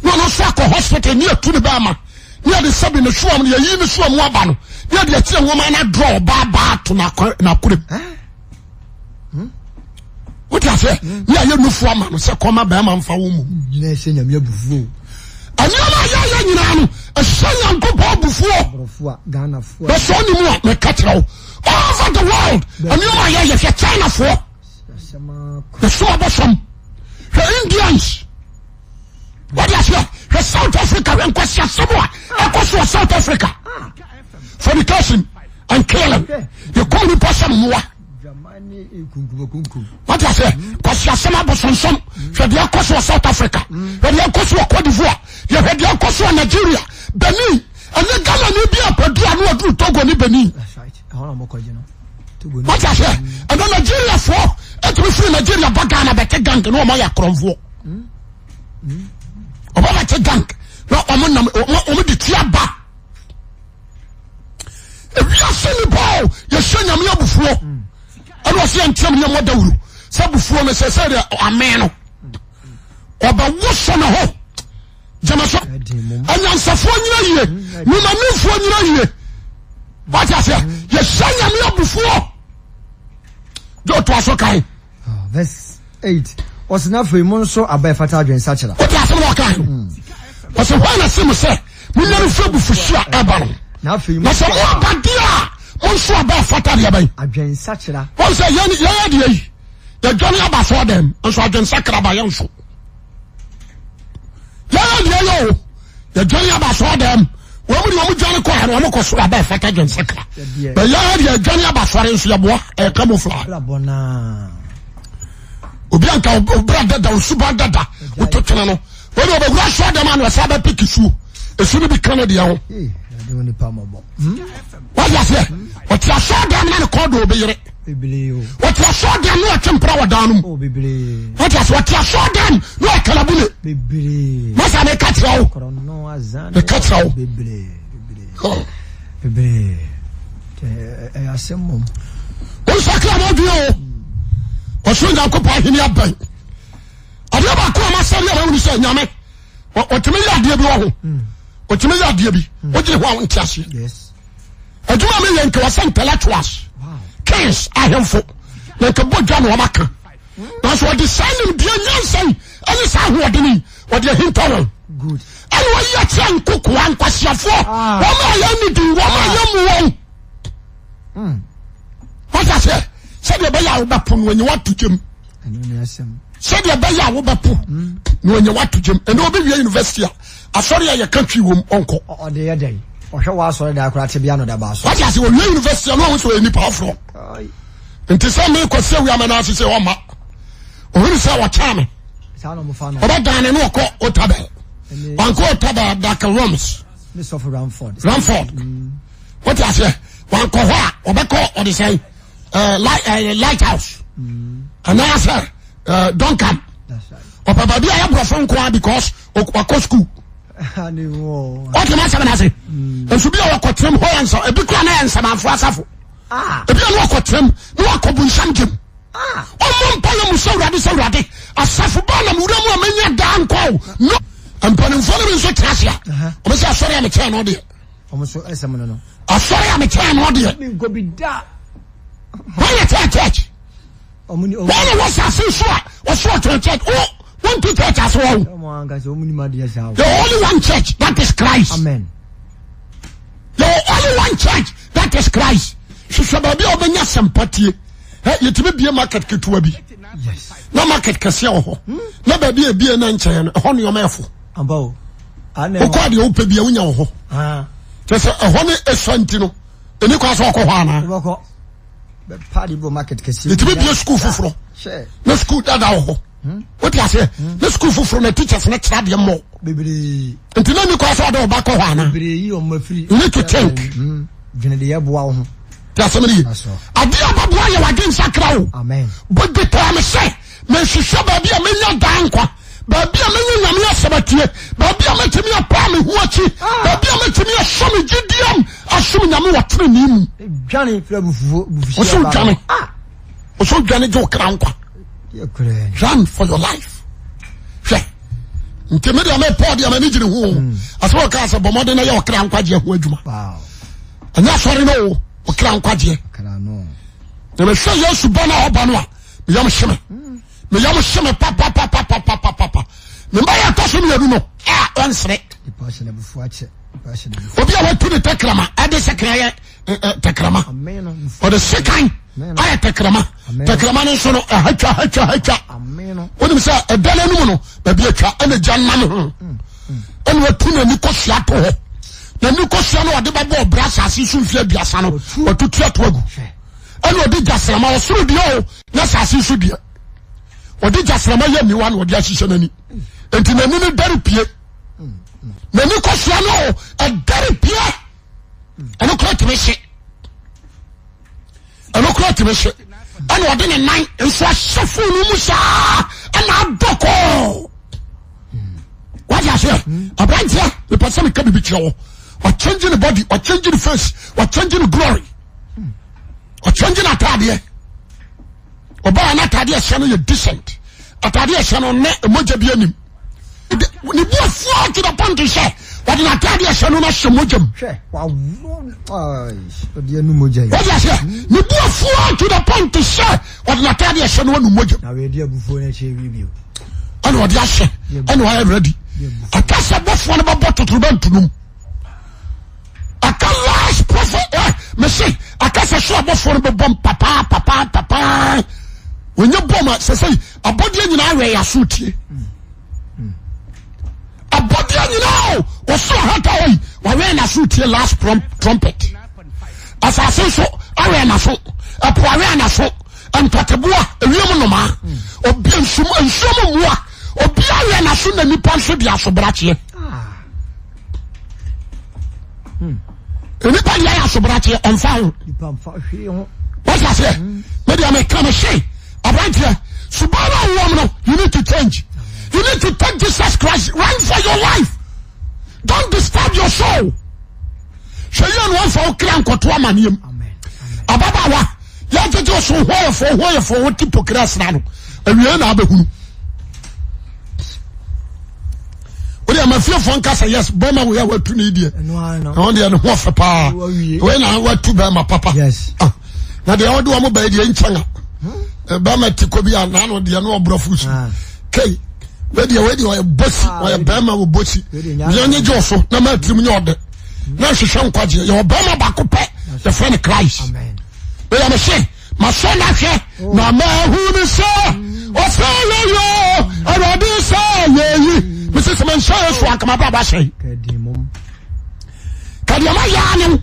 na ɔno nso akɔ hospital ne atu ne bɛrima ne yɛde sɛbi ne soam ne yɛyi ne soam aba no ne yɛde akyerɛ nwoma no adorɔ ɔbaa baa to n'akorem wote aseɛ ne ayɛ nufu ama no sɛ kɔma bɛrima mfa wo mu nyina ɛhyɛ nyame abufuo nneɛma a yɛyɛ nyinaa no ɛhyɛ nyankopɔn abufuo ghanafoɔ na sɛ ɔne mu a meka kyerɛ wo all over the world nneɛma a yɛyɛ hwɛ chinafoɔ yɛso abɔsɔm hwɛ indians wɔde aseɛ hwɛ south africa hwɛ nkwasi asɛm a ɛkɔ so wɔ south africa fornication and killing yɛkɔm nipa sɛ mmoa wọ́n ti ase kwasi asɛm abosonsom hwɛ deɛ ɛkɔ so wɔ South Africa hwɛ deɛ ɛkɔ so wɔ Cote d'Ivoire yɛhwɛ deɛ ɛkɔ so wɔ Nigeria Benin ɛnyɛ Ghana ni bi apɛdu ano aduru Togo ne Benin wọ́n ti ase ɛnna Nigeria foɔ ɛtumi firi Nigeria ba Ghana bɛte gang na wɔn ayɛ akorɔmfoɔ wɔn bɛte gang na wɔn nam wɔn de tia ba. Ewiase nipa o yɛhyɛ nyame abufuo ɛna ɔsɛ yɛnteam ne yɛmmɔ dawuro sɛ abufuo no sɛ sɛ deɛ amen no ɔbɛwoso ne ho gyama so anyansafoɔ nyina yie nwomanimfoɔ nyina yie wate aseɛ yɛhyɛ nyame abufuo gye ɔtoa so kan Ah, verse 8. Ɔsɛ na afei mo nso aba ɛfata adwensakyera. Wote asɛm na ɔka no. Ɔsɛ hwan na se mo sɛ monyane mfiri abufuhyeɛ a ɛba no. Na afei Na sɛ mo aba deɛ a mo nso aba ɛfata deɛ bɛn. Adwensakyera. Wɔn sɛ yɛn yɛn deɛ yi yɛdwane aba sɔɔ dɛm nso adwensakra ba yɛn nso. Yɛyɛ deɛ yɛ o yɛdwane aba sɔɔ dɛm wɔn mu deɛ wɔn dwane kɔ ha no wɔn kɔ soro aba ɛfata dwensakra. Bɛ yɛyɛ deɛ yɛdwane aba sɔre nso yɛboa ɛyɛ camouflage. Obi anka obra dada osuban dada wototwene no wɔn deɛ ɔbɛwura sɔɔ dɛm ano ɛsɛ abɛpɛ kisuo esu no bi ka no deɛ ho. Wọ́n yà sẹ́ ọtí asọ́ dẹ́m náà ni kọ́ do obi yere. Ọtí asọ́ dẹ́m ní ọtí mpira wọ dan no mu. Wọ́n ti asọ́ ọtí asọ́ dẹ́m ní ọ̀kẹ́lẹ́bù ni. Masa mi ka kyerɛ wo. Mi ka kyerɛ wo. Wọ́n sakra wọ́n dwi o. Ɔsoro Nyankopɔn ahenni abɛn. Adeɛ baako a ma sáré a wɔn sɛ nyame ɔtumi yɛ adeɛ bi wɔ ho. Ɔtumi yɛ adeɛ bi wogyina hɔ a wonte aseɛ. Adwuma mi yɛ nka wɔsɛ intellectuals kings ahemfo na nka bɔ dwa na wɔn aka nanso wɔde saa nimdeɛ nyansa yi ɛne saa ahoɔden yi wɔde ahinta wɔn ɛna wɔyi akyerɛ nkokoa nkwasiafoɔ ah. wɔn a yɛn ni din wɔn a yɛn mu wɔn hmm. wɔte aseɛ sɛdeɛ ɛbɛyɛ a wobɛpo no wɔnyɛ wato gyam sɛdeɛ ɛbɛyɛ a wobɛpo hmm. na wɔnyɛ wato gyam ɛnna wɔbɛwie university a asɔre a yɛka twi wɔm ɔnkɔ. Ɔde yɛ dɛn? Ɔhwɛ wɔ asɔre dan koraa tebea no da ba so. Wate ase wɔwie university a na ɔho sɛ ɔyɛ nipa aforɔ. Nti sɛ me kɔ sɛ wia mɛna ase sɛ ɔma. Ɔhunu sɛ ɔkyɛn me. Ɔbɛdan ne ne ɔkɔ Otabel. Wankɔ Otabel Daka Rooms. Ramford. Ramford. Mm. Wate aseɛ wankɔ hɔ a ɔbɛkɔ ɔde sɛn lighthouse. Mm. Anaasɛ Duncan. Ɔpɛ baabi a yɛ borɔfo nko ara because wakɔ sukuu ɔte ma asɛm n'ase nso bi a wɔkɔ tẹm hɔ yɛ nsa ebi kura na yɛ nsamanfo asafo ah. ebi a na wɔkɔ tẹm na wɔkɔ bu nsam gyem ah. ɔmo mpa yɛ mu sɛ awurade sɛ awurade asafo baa na wura mu a menya daa nkɔ o no mpanimfoɔ no bi nso tena ase a wɔn sɛ asɔre a mekyɛn no deɛ asɔre a mekyɛn no deɛ wɔn yɛ kyɛn church. Wɔn na wɔ sase so a wɔso ɔtɔn church. O wɔn ti church ase wɔn. The only one church that is Christ. Amen. The only one church that is Christ. Hwehwɛ baabi a wɔbɛnya sɛmpatie. Yɛtumi bie market ketewa bi. Na market kɛseɛ wɔ hɔ. Hmm? Na baabi a ebie na nkyɛn no ɛhɔ nneɛma ɛfo. Wokɔ adeɛ wopɛ bi a wonya wɔ hɔ. Kyɛ sɛ ɛhɔ ne esua nti no ɛni kwan sɛ ɔkɔ hɔ anaa. Yɛtumi bie sukuu foforɔ na sukuu dada wɔ hɔ hmm? wote aseɛ hmm? na sukuu foforɔ na teachers no kyerɛ adeɛ mmɔ nti na nni kwan sɛ ɔde ɔba kɔ hɔ anaa you need to think hmm. te asɛm no ye adeɛ a bɛboa yɛ w'adwe nsakra o bɔde taa me sɛ mehwehwɛ baabi a menya daa nkwa baabi a menya nyame asɛm atie baabi a mɛtumi apaa me ho akyi ah. baabi a mɛtumi asɔ me gyidiam asom nyame wɔ tenenee mu dwane firi abufuo ɔsɛ dwane ah. ɔsɛ dwane gye wo kra nkwa run for your life hwɛ nti me deɛ me paul deɛ m'ani gyina ho hmm. asɛm ɔka sɛ bɔ mmɔden na yɛ ɔkra nkwagyeɛ ho adwuma ɛnyɛ asɔre no o ɔkra nkwagyeɛ na mehwɛ yesu ba no a ɔba no a meyam hye me meyam hye me papapapapapapa ne mma yɛ ɛtɔ so mmienu no a ɔnsere obi a watu ne tɛkrɛma ɛde sekan yɛ tɛkrɛma ɔde sekan ayɛ tɛkrɛma tɛkrɛma no nso no ɛhatwa hatwa hatwa wonim sɛ ɛda no anim no baabi atwa ɛna gya nam ho ɛna watu n'ani kɔsua to hɔ n'ani kɔsua no ɔde bɛbɔ ɔbrɛ asase so mfeɛ aduasa no watutu ato agu ɛna ɔde gyasrama ɔsoro deɛ o na asase so deɛ ɔde gyasrama yɛ aniwa na ɔde ahyehyɛ n'ani nti n'ani no dare pie n'ani kɔsoa no o ɛdare pie ɛno kora tumi hye ɛno kora tumi hye ɛna ɔde ne nan nso ahyɛ fon no mu saa ɛna adɔ kɔɔ wadi aseɛ aberanteɛ mepɛ sɛ meka biribi kyerɛ wɔ ɔkyɛngye ne body ɔkyɛngye ne face ɔkyɛngye ne glory ɔkyɛngye n'ataadeɛ ɔbaa n'ataadeɛ ɛhyɛ no yɛ decent ataadeɛ ɛhyɛ no ne mogya bi anim ne bu afuo to the point sɛ ɔde n'ataadeɛ ɛhyɛ no n'ahyɛ mogya mu wɔde aseɛ ne bu afuo to the point sɛ ɔde n'ataadeɛ ɛhyɛ no anu mogya mu ɛna ɔde ahyɛ ɛna ɔayɛ ready akasɛ bɔfoɔ no bɛbɔ totorobɛnto no mu aka last prophet ɛ eh, mese aka sɛ so abɔfoɔ no bɛbɔm papaa papaa papaa wɔnyɛ bɔm a sɛ sɛ abɔdeɛ nyinaa wɛ yɛ aso tie abɔdeɛ nyinaa o wɔso ahata hɔ yi wɔwɛn n'aso tie last trumpet asase nso awɛn n'aso ɛpo awɛn n'aso ntɔteboa ewiem nnomaa obi nsuo nsuo mu mmoa obi awɛn n'aso na nipa nso de asobrakyeɛ. Nipa deɛ ayɛ asobrakyeɛ ɔnfa ho. Wọ́n ti aseɛ. Mi deɛ mi ka mi se aberanteɛ suban na wɔm no you need to change. You need to take Jesus Christ run for your life. Don't disturb your soul. Hwɛ yie na wɔn fa wo kra nkɔto amaneɛ mu. Ababaawa yɛgyegye so ho ayɛfo ho ayɛfo wo ti pokere asra no awie na abɛhunu. Wode ama fiefoɔ nka sɛ yes bɛrima wei a watu ne deɛ ɛho deɛ ne ho ɔfɛ paa wei na watu bɛrima papa ah, na deɛ wɔde wɔn bɛyɛ deɛ nkyɛn a hmm. bɛrima ti kɔ bi a n'ano deɛ no ɔborɔfo su ah. kei wei deɛ wei deɛ ɔyɛ bosi ah, ɔyɛ bɛrima wɔ bosi deɛ nye gye ɔso na ma tirim nyɛ ɔdɛ na nhwehwɛ nkwagyeɛ yɛ ɔbɛrima baako pɛ yɛfrɛ no Christ bɛyɛ me se masɔ no ahwɛ na mahu ne sɛ ɔsɛ yɛyɛ awurade sɛ yɛyi mese sɛ menhyɛ yesu anka mabrabɔ asɛe kadeɛ ma yɛa ne wo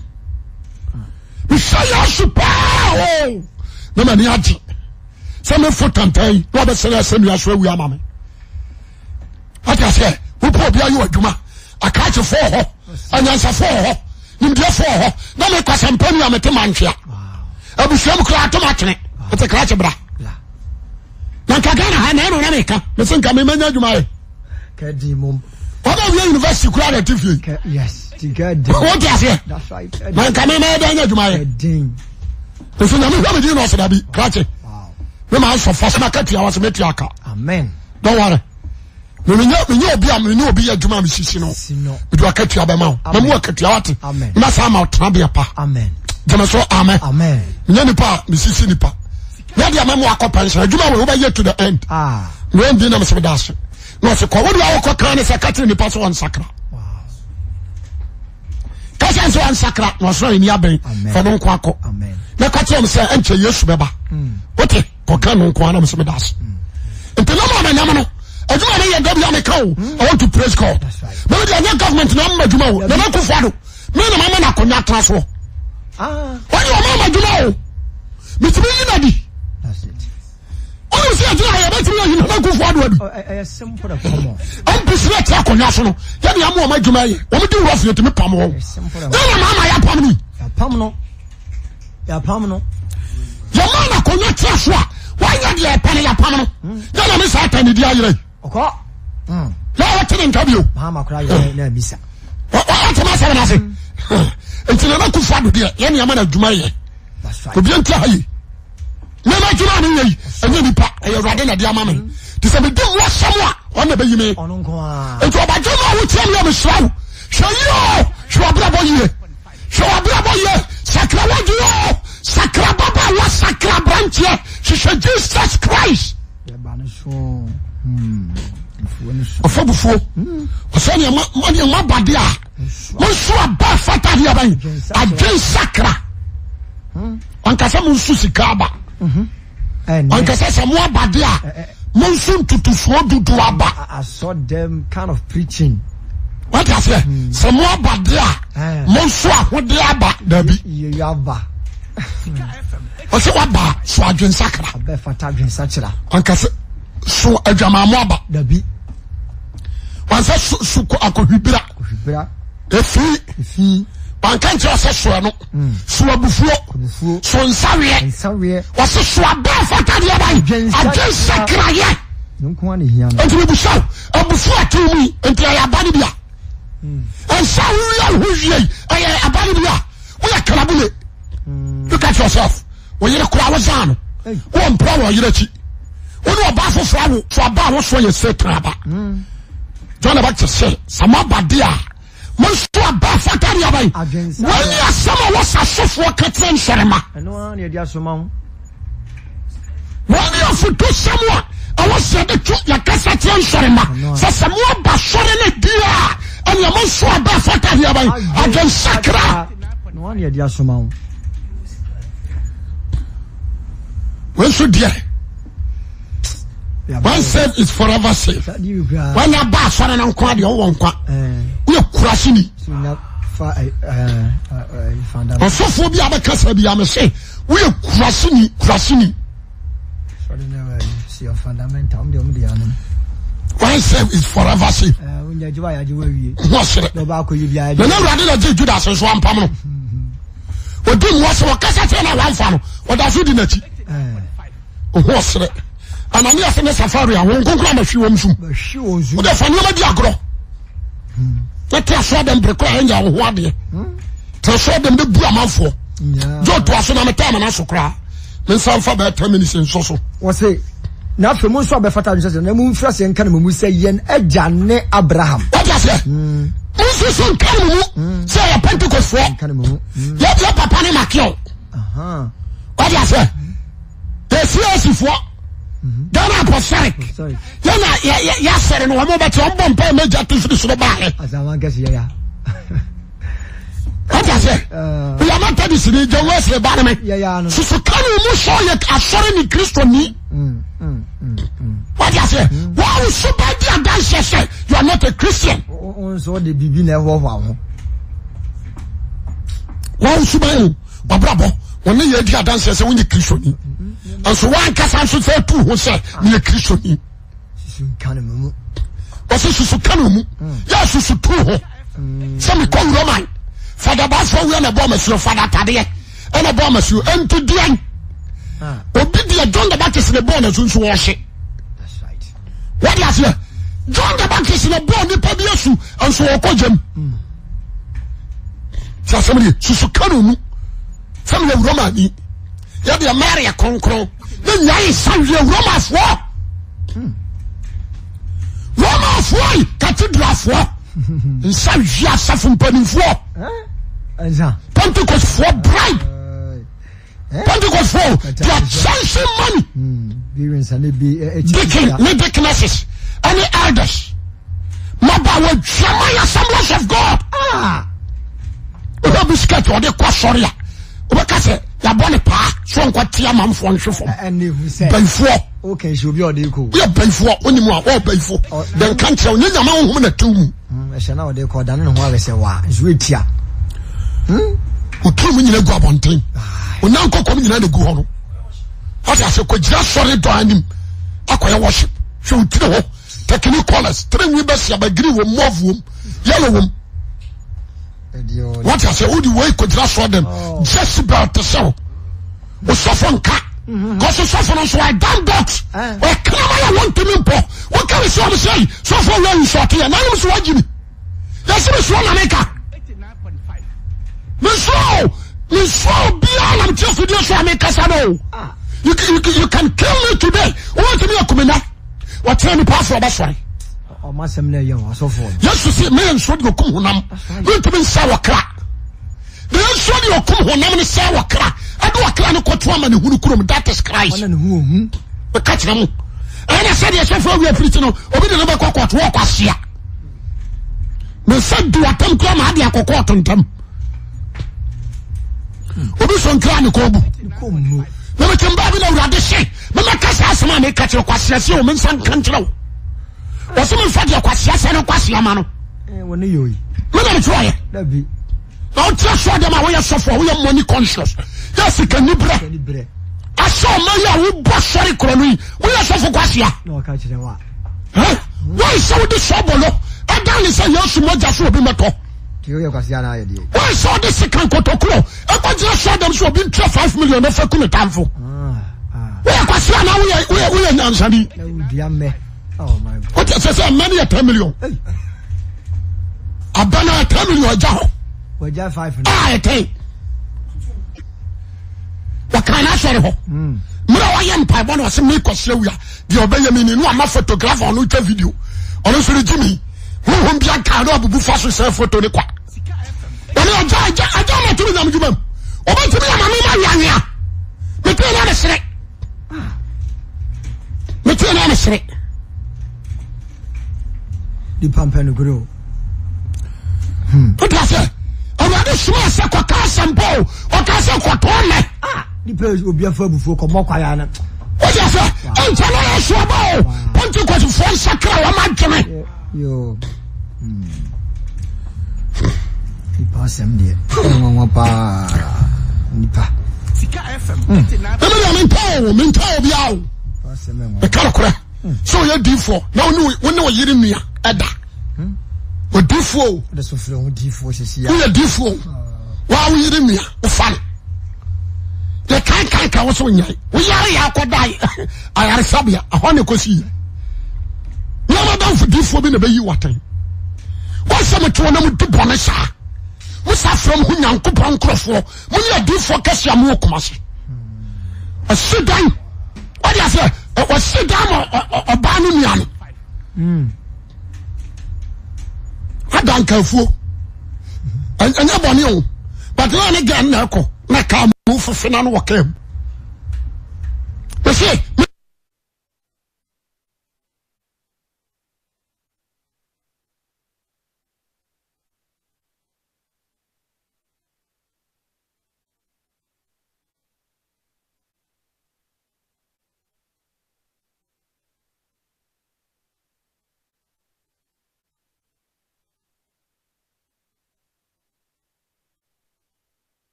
mehyɛ yesu paa o na m'ani agye sɛ mefo tantan yi na ɔbɛsɛne asɛnnua so awu ama me wate aseɛ wopɛ obi ayɛ adwuma akrakyefoɔ hɔ anyansafoɔ hɔ nimdeɛfoɔ hɔ na mekɔ asɛmpa ni a mete mantwea abusua mu koraa atom atwene mete krakye bra na nka Ghana ha na ɛno na meka mese nka memanya adwuma yɛ wɔn a wie university koraa na ɛte fie wote aseɛ na nka memɛyɛ dɛn nya adwuma yɛ nso nyame hwɛ me din na ɔsɛ dabi krakye me maa nsɔ fa sɛ maka tua wɔ sɛ mɛtua aka don't worry menyɛ menyɛ obi a mene obi yɛ adwuma a mesisi no mede wakatua bɛma wo mamu akatua wate na saa ma wotena bea pa gyeme so amen menyɛ nipa a mesisi nipa nyɛ deɛ mɛmo akɔ pension adwuma wei wobɛyɛ to the end ah. na ɔndi nam sɛ meda ase na ɔse kɔ wode awokɔ kan ne sɛ ka kyerɛ nipa sɛ ɔnsakra kasa sɛ ɔnsakra na ɔsoro ani abɛn fa no nko akɔ na ka kyerɛ m sɛ ɛnkyɛ yesu bɛba hmm. wote kɔka no nko ara na mesɛ meda ase nti na maa manyam no adwuma no yɛ da bia meka o I want to praise God mene deɛ ɛnyɛ government na ama adwuma o Nana Akufo Addo me na mama no akonnwa atena soɔ ɔne ɔma ama adwuma o metumi yi na di ɔne sɛ ɛgyina ha yɛbɛtumi ayi Nana Akufo Addo adi MPs no ɛte akonnwa so no yɛne ama ɔma adwuma yɛ wɔn di wurɔfo yɛtumi pam wɔn yɛna maama yɛapam no Yɛapam no. Yɛma no akonnwa tra so a wanyɛ deɛ ɛpɛ no yɛapam no. Hmm. Yɛna ne saa atanidi ayerɛ yi. Ɔkɔ. Hmm. Na ɔte ne nka bio. Mahama koraa yɛ na abisa. Ɔte ma asɛm no ase. Hmm. Nti Nana Akufo Addo deɛ yɛne ama no adwuma yɛ. Obi nti ha yi. Nana adwuma ne yɛ yi ɛnyɛ nipa ɛyɛ awurade na ɛde ama me. Te sɛ medi mu asɛm a ɔna bɛyi me. Nti ɔbadwe no a wotia me a mesra wo. Hwɛ yie o hwɛ wabrabɔ yie. Hwɛ w'abrabɔ yie, sakra w'adwene o, sakra ababaawa, sakra aberanteɛ, hwehwɛ Jesus Christ. Ɔfa bufuo, ɔsɛ nea ma nea ma ba de a, mo nso aba fata deɛ bɛn, adwen sakra. Ɔnkasa mo nso sika aba. Ɔnkasa sɛ mo aba de a, mo nso ntutusuo dudu aba. Asɔ dɛm kind of preaching. Wọ́n ti aseɛ hmm. sɛ mo aba de a eh. mo nso ahode aba dabi. Yeye aba. Ɔsɛ waba so adwensakra. Abɛ fata adwensakyera. Ɔnkasa so adwamaamo aba. Dabi. Wɔn sɛ so so akɔhwibira. Akɔhwibira. Efi. Efi. Wanka nkyerɛ sɛ so ɛno. Hmm. So abufuo. So nsaweɛ. Wɔsi so aba fata deɛ ban. Adwensakrayɛ. Nti mi busa o abufuo ati mu yi nti ɛyɛ aba ni bi a. Hmm. Nsa wia ho wie yi ɛyɛ aba ni bi a. Woyɛ kalabule. Hmm. Look at yourself. Wɔyere kura wozan no. Wɔn mpira wɔ yere akyi. Wɔn ɔbaa foforɔ awo so aba a wɔsoɔ yɛ Satan aba. John the Baptist sɛ sɛ mo aba de a mo nso aba fata de aba yi. Wɔn ni asɛm a wɔsa sɔfoɔ ka kyerɛ nsɔrema. Wɔn ni afutusɛm a ɛwɔ sɛ yɛde to yɛkasa kyerɛ nsɔrema sɛ sɛ mo aba sɔre no di a ɛnea mo nso aba fata de aba yi adwensakra. Wɔn nso deɛ. When saved is forever saved. When you ba asɔre no nko adeɛ wowɔ nkwa. Woyɛ kurase ni. Ɔsɔfoɔ bi a bɛka sɛ bi a mese woyɛ kurase ni kurase ni. When saved is forever saved. Ho ɔsere. Na na awurade na gye Judas nso ampam no. Odi mu ɔsɛ wɔkasa kyerɛ na wamfa no ɔda so di n'akyi. Ohu ɔsere. Ananias ne Safari a wɔn nkonkoro ama hwi wɔn sum. Wode fa nneɛma di agorɔ. Na te aso adam bere koraa ɛnya wo ho adeɛ. Te aso adam bɛ bu amanfoɔ. Gye oto aso na metaa mana so koraa. Me nsa nfa bɛyɛ 10 minutes nsɔ so. Wɔse. Na afei mo nso abɛfata adwene sɛ na momfiri aseɛ nka no mo mu sɛ yɛn agya ne Abraham. Wate aseɛ? Mm. Monsusu nka no mo mu mm. sɛ yɛ Pentecostfoɔ. Nka no mo mu. Mm. Yɛ yɛ papa ne Makew. Wate aseɛ? Yɛ CACfoɔ. Mm-hmm. Ghana Apostolic. Yɛ na yɛ yɛ yɛ asɔre no wɔn bɛte wɔn bɔ mpa yɛ mɛgya to firi soro baayɛ. Wate aseɛ? Yɛ Methodist ni John Wesley ba ne me. Susu ka ne mu sɛ ɔyɛ asɔre ne Kristoni. Wate aseɛ? Wɔn nso bɛ di adanseɛ sɛ you are not a Christian. Wɔn nso de biribi na ɛhoahoa ho. Wɔn nso bɛ yi wabrabɔ wɔn ne yɛ di adanseɛ sɛ wɔn yɛ Kristoni. Nso wɔn ankasa nso sɛ tu ho sɛ wɔyɛ Kristoni. Wɔsɛ susu ka ne mu yɛ susu tu ho sɛ mekɔ Roman fada baafo awia na ɛbɔ amasuo fada atadeɛ ɛna ɛbɔ amasuo ɛnti deɛn ah. obi deɛ John the Baptist na ɛbɔɔ n'asu nso wɔhye wɔde aseɛ John the Baptist na ɛbɔɔ nipa bi asu nso wɔkɔ gyam sɛ asɛm deɛ susu ka ne mu sɛ meyɛ Roman ni yɛdeɛ Maria kronkron ne nyae nsa wie Romafoɔ Romafoɔ yi katedrafoɔ nsa wie asafo mpanimfoɔ Pentecostfoɔ bribe Pentecostfoɔ they are chasing money deacon ne deaconesses ɛne elders maba wɔ dwama yɛ Assemblies of God ɔbɛ biscuit ɔde kɔ asɔre a wobɛka sɛ yɛabɔ ne paa so ɔnkɔ te amanfoɔ nhwe fam bayifoɔ woyɛ bayifoɔ wonim a wɔyɛ bayifo dɛ nka nkyerɛ wo nyɛ nyame honhom na tew mu ɛhyɛ na ɔde kɔ ɔdane ne ho awɛ sɛ wa nso etia wotiri mu nyina gu abɔnten wonan kɔkɔm nyina na gu hɔ no wate ase kɔgyina sɔre dɔ anim akɔyɛ worship hwɛ wotiri hɔ technicolors tiri nwi bɛsi abagiri wɔ mauve wom yellow wom wate ase wode wei kɔgyina sɔre dɛm oh. Jezebel te sɛ wo osɔfo nka mhm. kɔso sɔfo no nso ɔdan dot eh. ɔkrama yɛ wɔntumi mpɔ woka ne sɛ ɔm sɛ sɔfo wura nsɔte yɛ nanom so wagye mi yɛsɛ me soɔ na meka mesoro mesoro biara na mete afidie so a mekasa no o ah. you, you, you can kill me today wobɛtumi akumina wɔkyerɛ nipa afo ɔbɛsɔre yesu se meyɛ nsuo de ɔkum honam mentumi nsa wɔ kra na yɛnsua deɛ ɔkum honam no sɛ ɔkra ɛde ɔkra no kɔto ama ne hunu kurom that is Christ meka kyerɛ mo ɛna sɛdeɛ sɔfo awia pirikyi no obi de no bɛkɔ kɔɔto wɔkɔ ahyia me nsa di watam kura ma ade akɔ kɔɔto ntam obi so nkira ne kɔn bu na mete mbaa bi na awurade se memɛka saa asɛm a meka kyerɛ kwaseɛ se o me nsa nka nkyerɛ wo wɔsɛ memfa deɛ kwaseɛ sɛ no kwaseɛ ma no mena metwerɛyɛ na wote asɔ dɛm a woyɛ sɔfo a woyɛ money conscious yɛ sika nibrɛ asɛ ɔma yi a wobɔ sɔre korɔ no yi woyɛ sɔfo kwasia wɔn sɛ wode sɔ bɔlɔ ɛdan ne sɛ yesu mogya so obi mɛtɔ wɔn sɛ wode sika nkotokuro ɛkɔgyina sɔ dɛm sɛ obi ntua 5 million na fa ku ne tamfo ah, ah. woyɛ kwasia na woyɛ nyansani wote sɛ sɛ mma no yɛ 10 million aba no 10 million agya hɔ a ɛtɛn wɔkaa no asɔre hɔ hmm. mmerɛ wɔyɛ mpaebɔ no ɔsɛ mekɔsrɛ wia deɛ ɔbɛyɛ me ni no ama photographer ɔno twa video ɔno nso no gye mi honhom bia nkaa no abubu fa so sɛ photo ne kwa ɔne agya agya agya ma tumi nyam dwuma mu ɔbɛtumi ama me ma weanwea metee na mesere metee na mesere nipa mpɛ nokorɛ o wote aseɛ awurade somaa sɛ kɔka asɛmpa o ɔka sɛ kɔtɔn mɛ ah, nipa obi afa abufuo kɔmmɔ kwaya no wote aseɛ ɛnkyɛ no yɛ soɔba o pentecostfoɔ nsakra wɔn adwene hmm. nipa asɛm deɛ nwanwa paa nipa ɛmɛ deɛ mentɔ o mentɔ obiara o meka nokorɛ sɛ ɔyɛ diifoɔ na wone ɔyere nua ɛda odiifoɔ o woyɛ diifoɔ o waa wo yere nua wofa no yɛ kankanka wo sɛ wonyae woyare yɛ akɔda ayaresabea ɛhɔ ne kɔsi yɛ nneɛma damfo diifoɔ bi na bɛyi watan wɔsɛ mete wɔ na modi bɔne saa mo sa frɛ mo ho nyankopɔn nkurɔfoɔ mo ne adiifoɔ kɛse a mowɔ kuma se ɔsi dan wɔde aseɛ ɔsi dan ma. Ada nkafuo ɛnyɛ bɔne o but na ne gɛn na ɛkɔ na kaa mu fefe na no wɔ kaa mu mese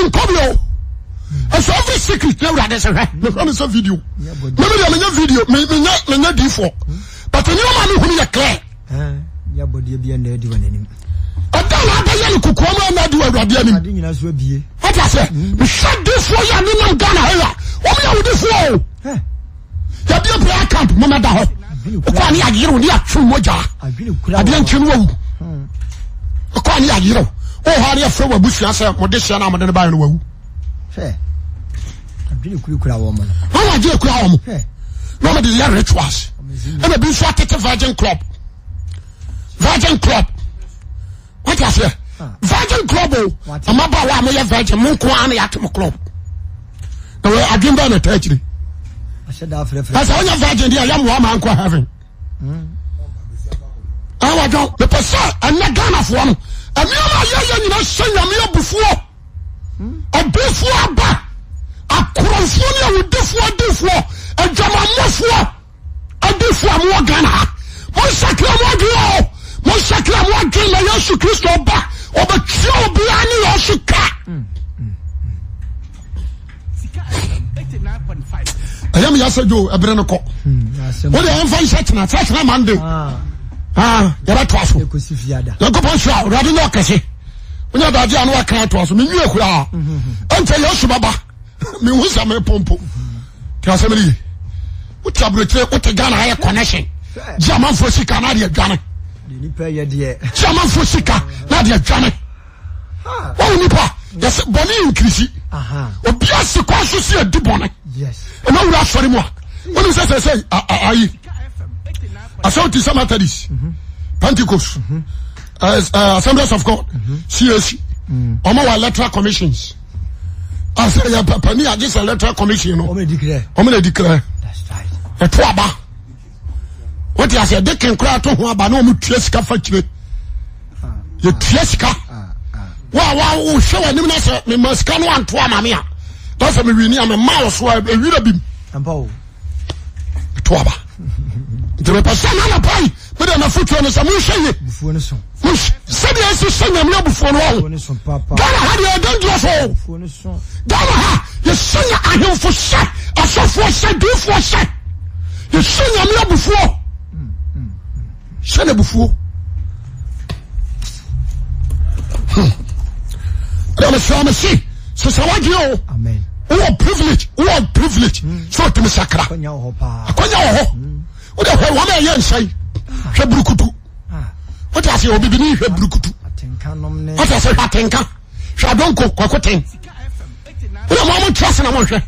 Menkɔ bio. Ɛsɛ every secret na awurade sɛ hwɛ mehwɛ no sɛ video. Meme deɛ menyɛ video menyɛ menyɛ diifoɔ but nneɛma a mehunu yɛ clear. Ɛda na abɛyɛ no kokoa mu ɛna adi wɔ awurade anim. Wate aseɛ mehwɛ diifoɔ yɛ nenam Ghana ha yi a wɔn yɛ awudifoɔ o. Yɛbie prayer camp mama da hɔ. Wokɔ a ne yɛayere ne yɛatwe mogya. Adeɛ nkye no wawu. Wokɔ a ne yɛayere wo hɔ a ne yɛfrɛ w'abusua sɛ mode hyɛ no a mode no baeɛ no wawu. Adwene kurakura wɔn no. Wɔn adwene kura wɔn. Na wɔn de yɛ rituals. Ɛna bi nso atete virgin club. Virgin club. Wate aseɛ? Virgin club o. Mmabaawa a moyɛ virgin mo nko ara na yɛate mo club. Na wɔyɛ adwene bɛn na ɛtaa akyire. Ɛsɛ wonya virgin deɛ ɛyɛ mmoa ma nkɔ heaven. Awadwo mepɛ sɛ ɛnɛ Ghanafoɔ no nneɛma a yɛyɛ nyina hyɛ Nyame abufuo. Adiifoɔ aba akorɔmfoɔ ne awudifoɔ adiifoɔ adwamammɔfoɔ adiifoɔ a mowɔ Ghana ha monsakra mo adwene o monsakra mo adwene na Yesu Kristo ba ɔbɛtua obiara ne yɛ so ka ɛyɛ meyɛ sɛ dwo ɛberɛ no kɔ wode ɛmfa nhyɛ tena sɛ tena Monday ah, yɛbɛtoa so Nyankopɔn hyira Awurade nyɛ ɔkɛse wonya adagye a na waka atoa so menwie koraa ɛnkyɛ Yesu bɛba mehu sɛ mepompo nti asɛm no ye wote aburokyire wote Ghana ayɛ connection gye amanfoɔ sika na ade adwane gye amanfoɔ sika na ade adwane wɔn nipa yɛsɛ bɔne yɛ nkirisi obi asi kwan so si adi bɔne ɛna wura asɔre mu a wɔn sɛ sɛ sɛ ayi asɔre ti sɛ Methodist mhm. Pentecost mhm. eh, eh, Assemblies of God CAC mhm. wɔn wɔ electoral commissions asɛ yɛ pɛpɛ ni agye sɛ electoral commission no wɔn na edi kira ɛto aba. Wote aseɛ de kan koraa to ho aba na wɔn tua sika fa kyire yɛtua sika wo a wohwɛ w'anim na sɛ mema sika no anto ama me a na sɛ mewini a mema wo so a ɛwira bim to aba nti mepɛ sɛ na anapa yi mede mafotuo no sɛ monhwɛ ye sɛdeɛ ɛsi hyɛ nyame abufuo no ɔho Ghana ha deɛ ɛdangerous o Ghana ha yɛhyɛ nya ahemfo hyɛ asɔfoɔ hyɛ diifoɔ hyɛ yɛhyɛ nyame abufuo hyɛ no abufuo ɛna mesrɛ me se sesa wadwene o wowɔ privilege wowɔ privilege sɛ ɔtumi sakra akwanya wɔ hɔ wode hwɛ wɔn a ɛyɛ nsa yi hwɛ burukutu wote ase obibini hwɛ burukutu wote ase hwɛ atenka hwɛ adonko kwako ten wode mo mo ntra se na monhwɛ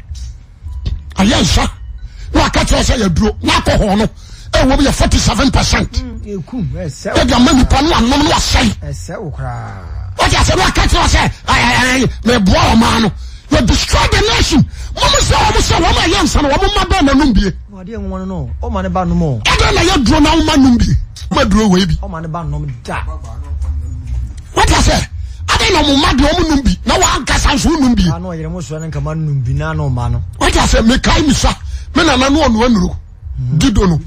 ayɛ nsa na waka kyerɛ sɛ yɛduro na akɔ hɔ no ɛwɔ mu yɛ 47 percent yɛde ama nipa no anom no asɛe wote ase na waka kyerɛ sɛ meboa ɔmaa no you destroy the nation mo mo sɛ wɔn sɛ wɔn a yɛ nsa no wɔn mma bɛn na nom bie Adeɛ nwoma no no, ɔma ne ba nom o. Adɛn na yɛ duro na woma nom bi? Ma duro wei bi. Ɔma ne ba nom da. Wata sɛ, adɛn na ɔmo ma deɛ ɔmo nom bi na wankasa nso nom bi. Ano ɔyere mo soa no nka ma nom bi na ano ɔma no. Wata sɛ, mekae misa, me nana no ɔnoa nuro, dido no,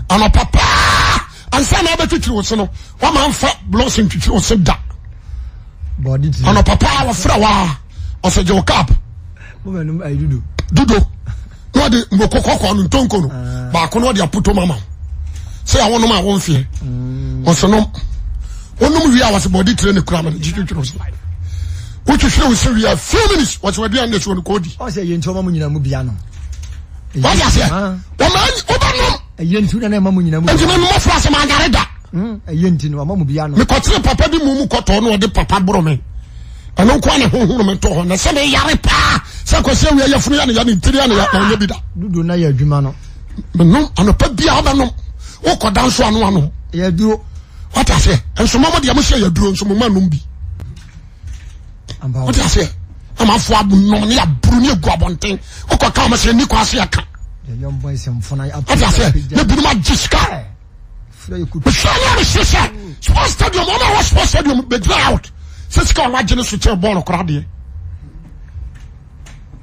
anɔpa paa, ansa na abɛtwitwiri wo se no, wama nfa blɔs ntwitwiri wo se da. Anɔpa paa wɔfrɛ waa, ɔsɛ gye wo cup. Dudo. Na ɔde mmoko kɔkɔɔ no ntonko no ah. baako na ɔde apoto mama sɛ yà wɔnom a wɔnfeɛ mm. ɔsɛ nom wɔnom wie a wɔsɛ bɔde tire ne kura ma no gye twitwiri sɛ wotwitwiri wo sɛ wie a few minutes wɔsɛ wɔde ande so wɔn kɔɔ di. ɔsɛ yɛn nti wɔn mu nyina mu bia nom. wɔde aseɛ ah. wɔn wɔbɛ nom. ɛyɛ nti na ɛma mu nyina mu. nti mi mmɔfra sɛ maa nyare da. Hmm, ɛyɛ nti na wɔn mu bia nom. mekɔkyerɛ papa bi mu mu kɔtɔ na ɔde papa boro mi ɛno nko na huhuru mi tɔ hɔ na sɛ mi yare paa. Sɛ kwasi awia yɛfunu yɛ ne ya ne ntiri yɛ ne ya na ɔnyɛ bi da. Dodo na yɛ adwuma no. Menom anɔpa biara bɛnom. Wokɔ da nso ano ano. Yɛ aduro. Wate aseɛ? Nso mo deɛ mo hyɛ yɛ aduro nso mo ma nom bi. Wate aseɛ? Na ma afo nom ne aburu ne egu abɔnten. Wokɔ ka wɔn sɛ ni kɔ ase ɛka. Wate aseɛ? Ne binom agye sika. Mehwɛ ne a mehwɛ sɛ sports stadium wɔn a wɔ sports stadium bɛgyina out sɛ sika wɔn agye ne so kyɛn bɔɔl koraa deɛ.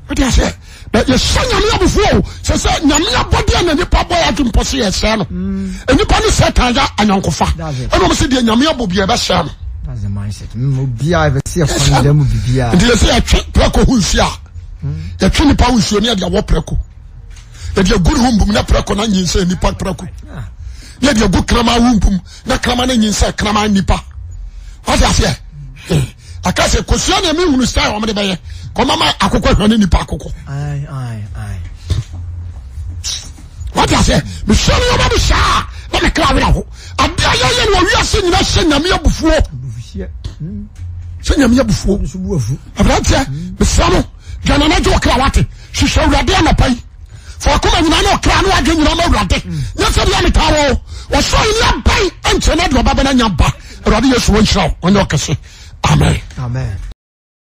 Wate aseɛ? Na yɛhyɛ nyame abufuo o sɛ sɛ nyame abɔdeɛ na nipa bɔ yɛ adwene pɔ sɛ yɛsɛe no. Mm. Nipa ne Satan yɛ anyɔnkofa. Ɛna wɔn sɛ deɛ nyame abɔ bi yɛbɛsɛe no. Mm, Nti yɛsɛ yɛtwe prɛko ho nsuo a mm. yɛtwe nipa ho nsuo ne yɛde awɔ prɛko. Yɛde agu ne ho mbom na prɛko na nyinsɛn nipa prɛko. Ah. Ne yɛde agu kraman ho mbom na kraman na nyinsɛn kraman nipa. Wate aseɛ? Aka sɛ kosua na ɛmi hunu style wɔn de bɛyɛ kɔma ma akokɔ hwɛ ne nipa akokɔ. Wate aseɛ? Mesua nneɛma bi saa na me kra werɛ ho. Ade a yɛyɛ no wɔ wiase nyina hyɛ nyame abufuo. Hyɛ nyame abufuo. Aberanteɛ, mesrɛ mo, dwane anadwo ɔkra wate. Hwehwɛ Awurade anɔpa yi. Fa wakoma nyinaa ne ɔkra ne wadwe nyinaa ma Awurade. Nyɛ sɛ bia metaa wɔ ɔsoro ahenni aban nkyɛn na deɛ ɔba bɛ no anya ba. Awurade Yesu wɔnhyira wo, ɔnyɛ ɔkɛse. Amen. Amen.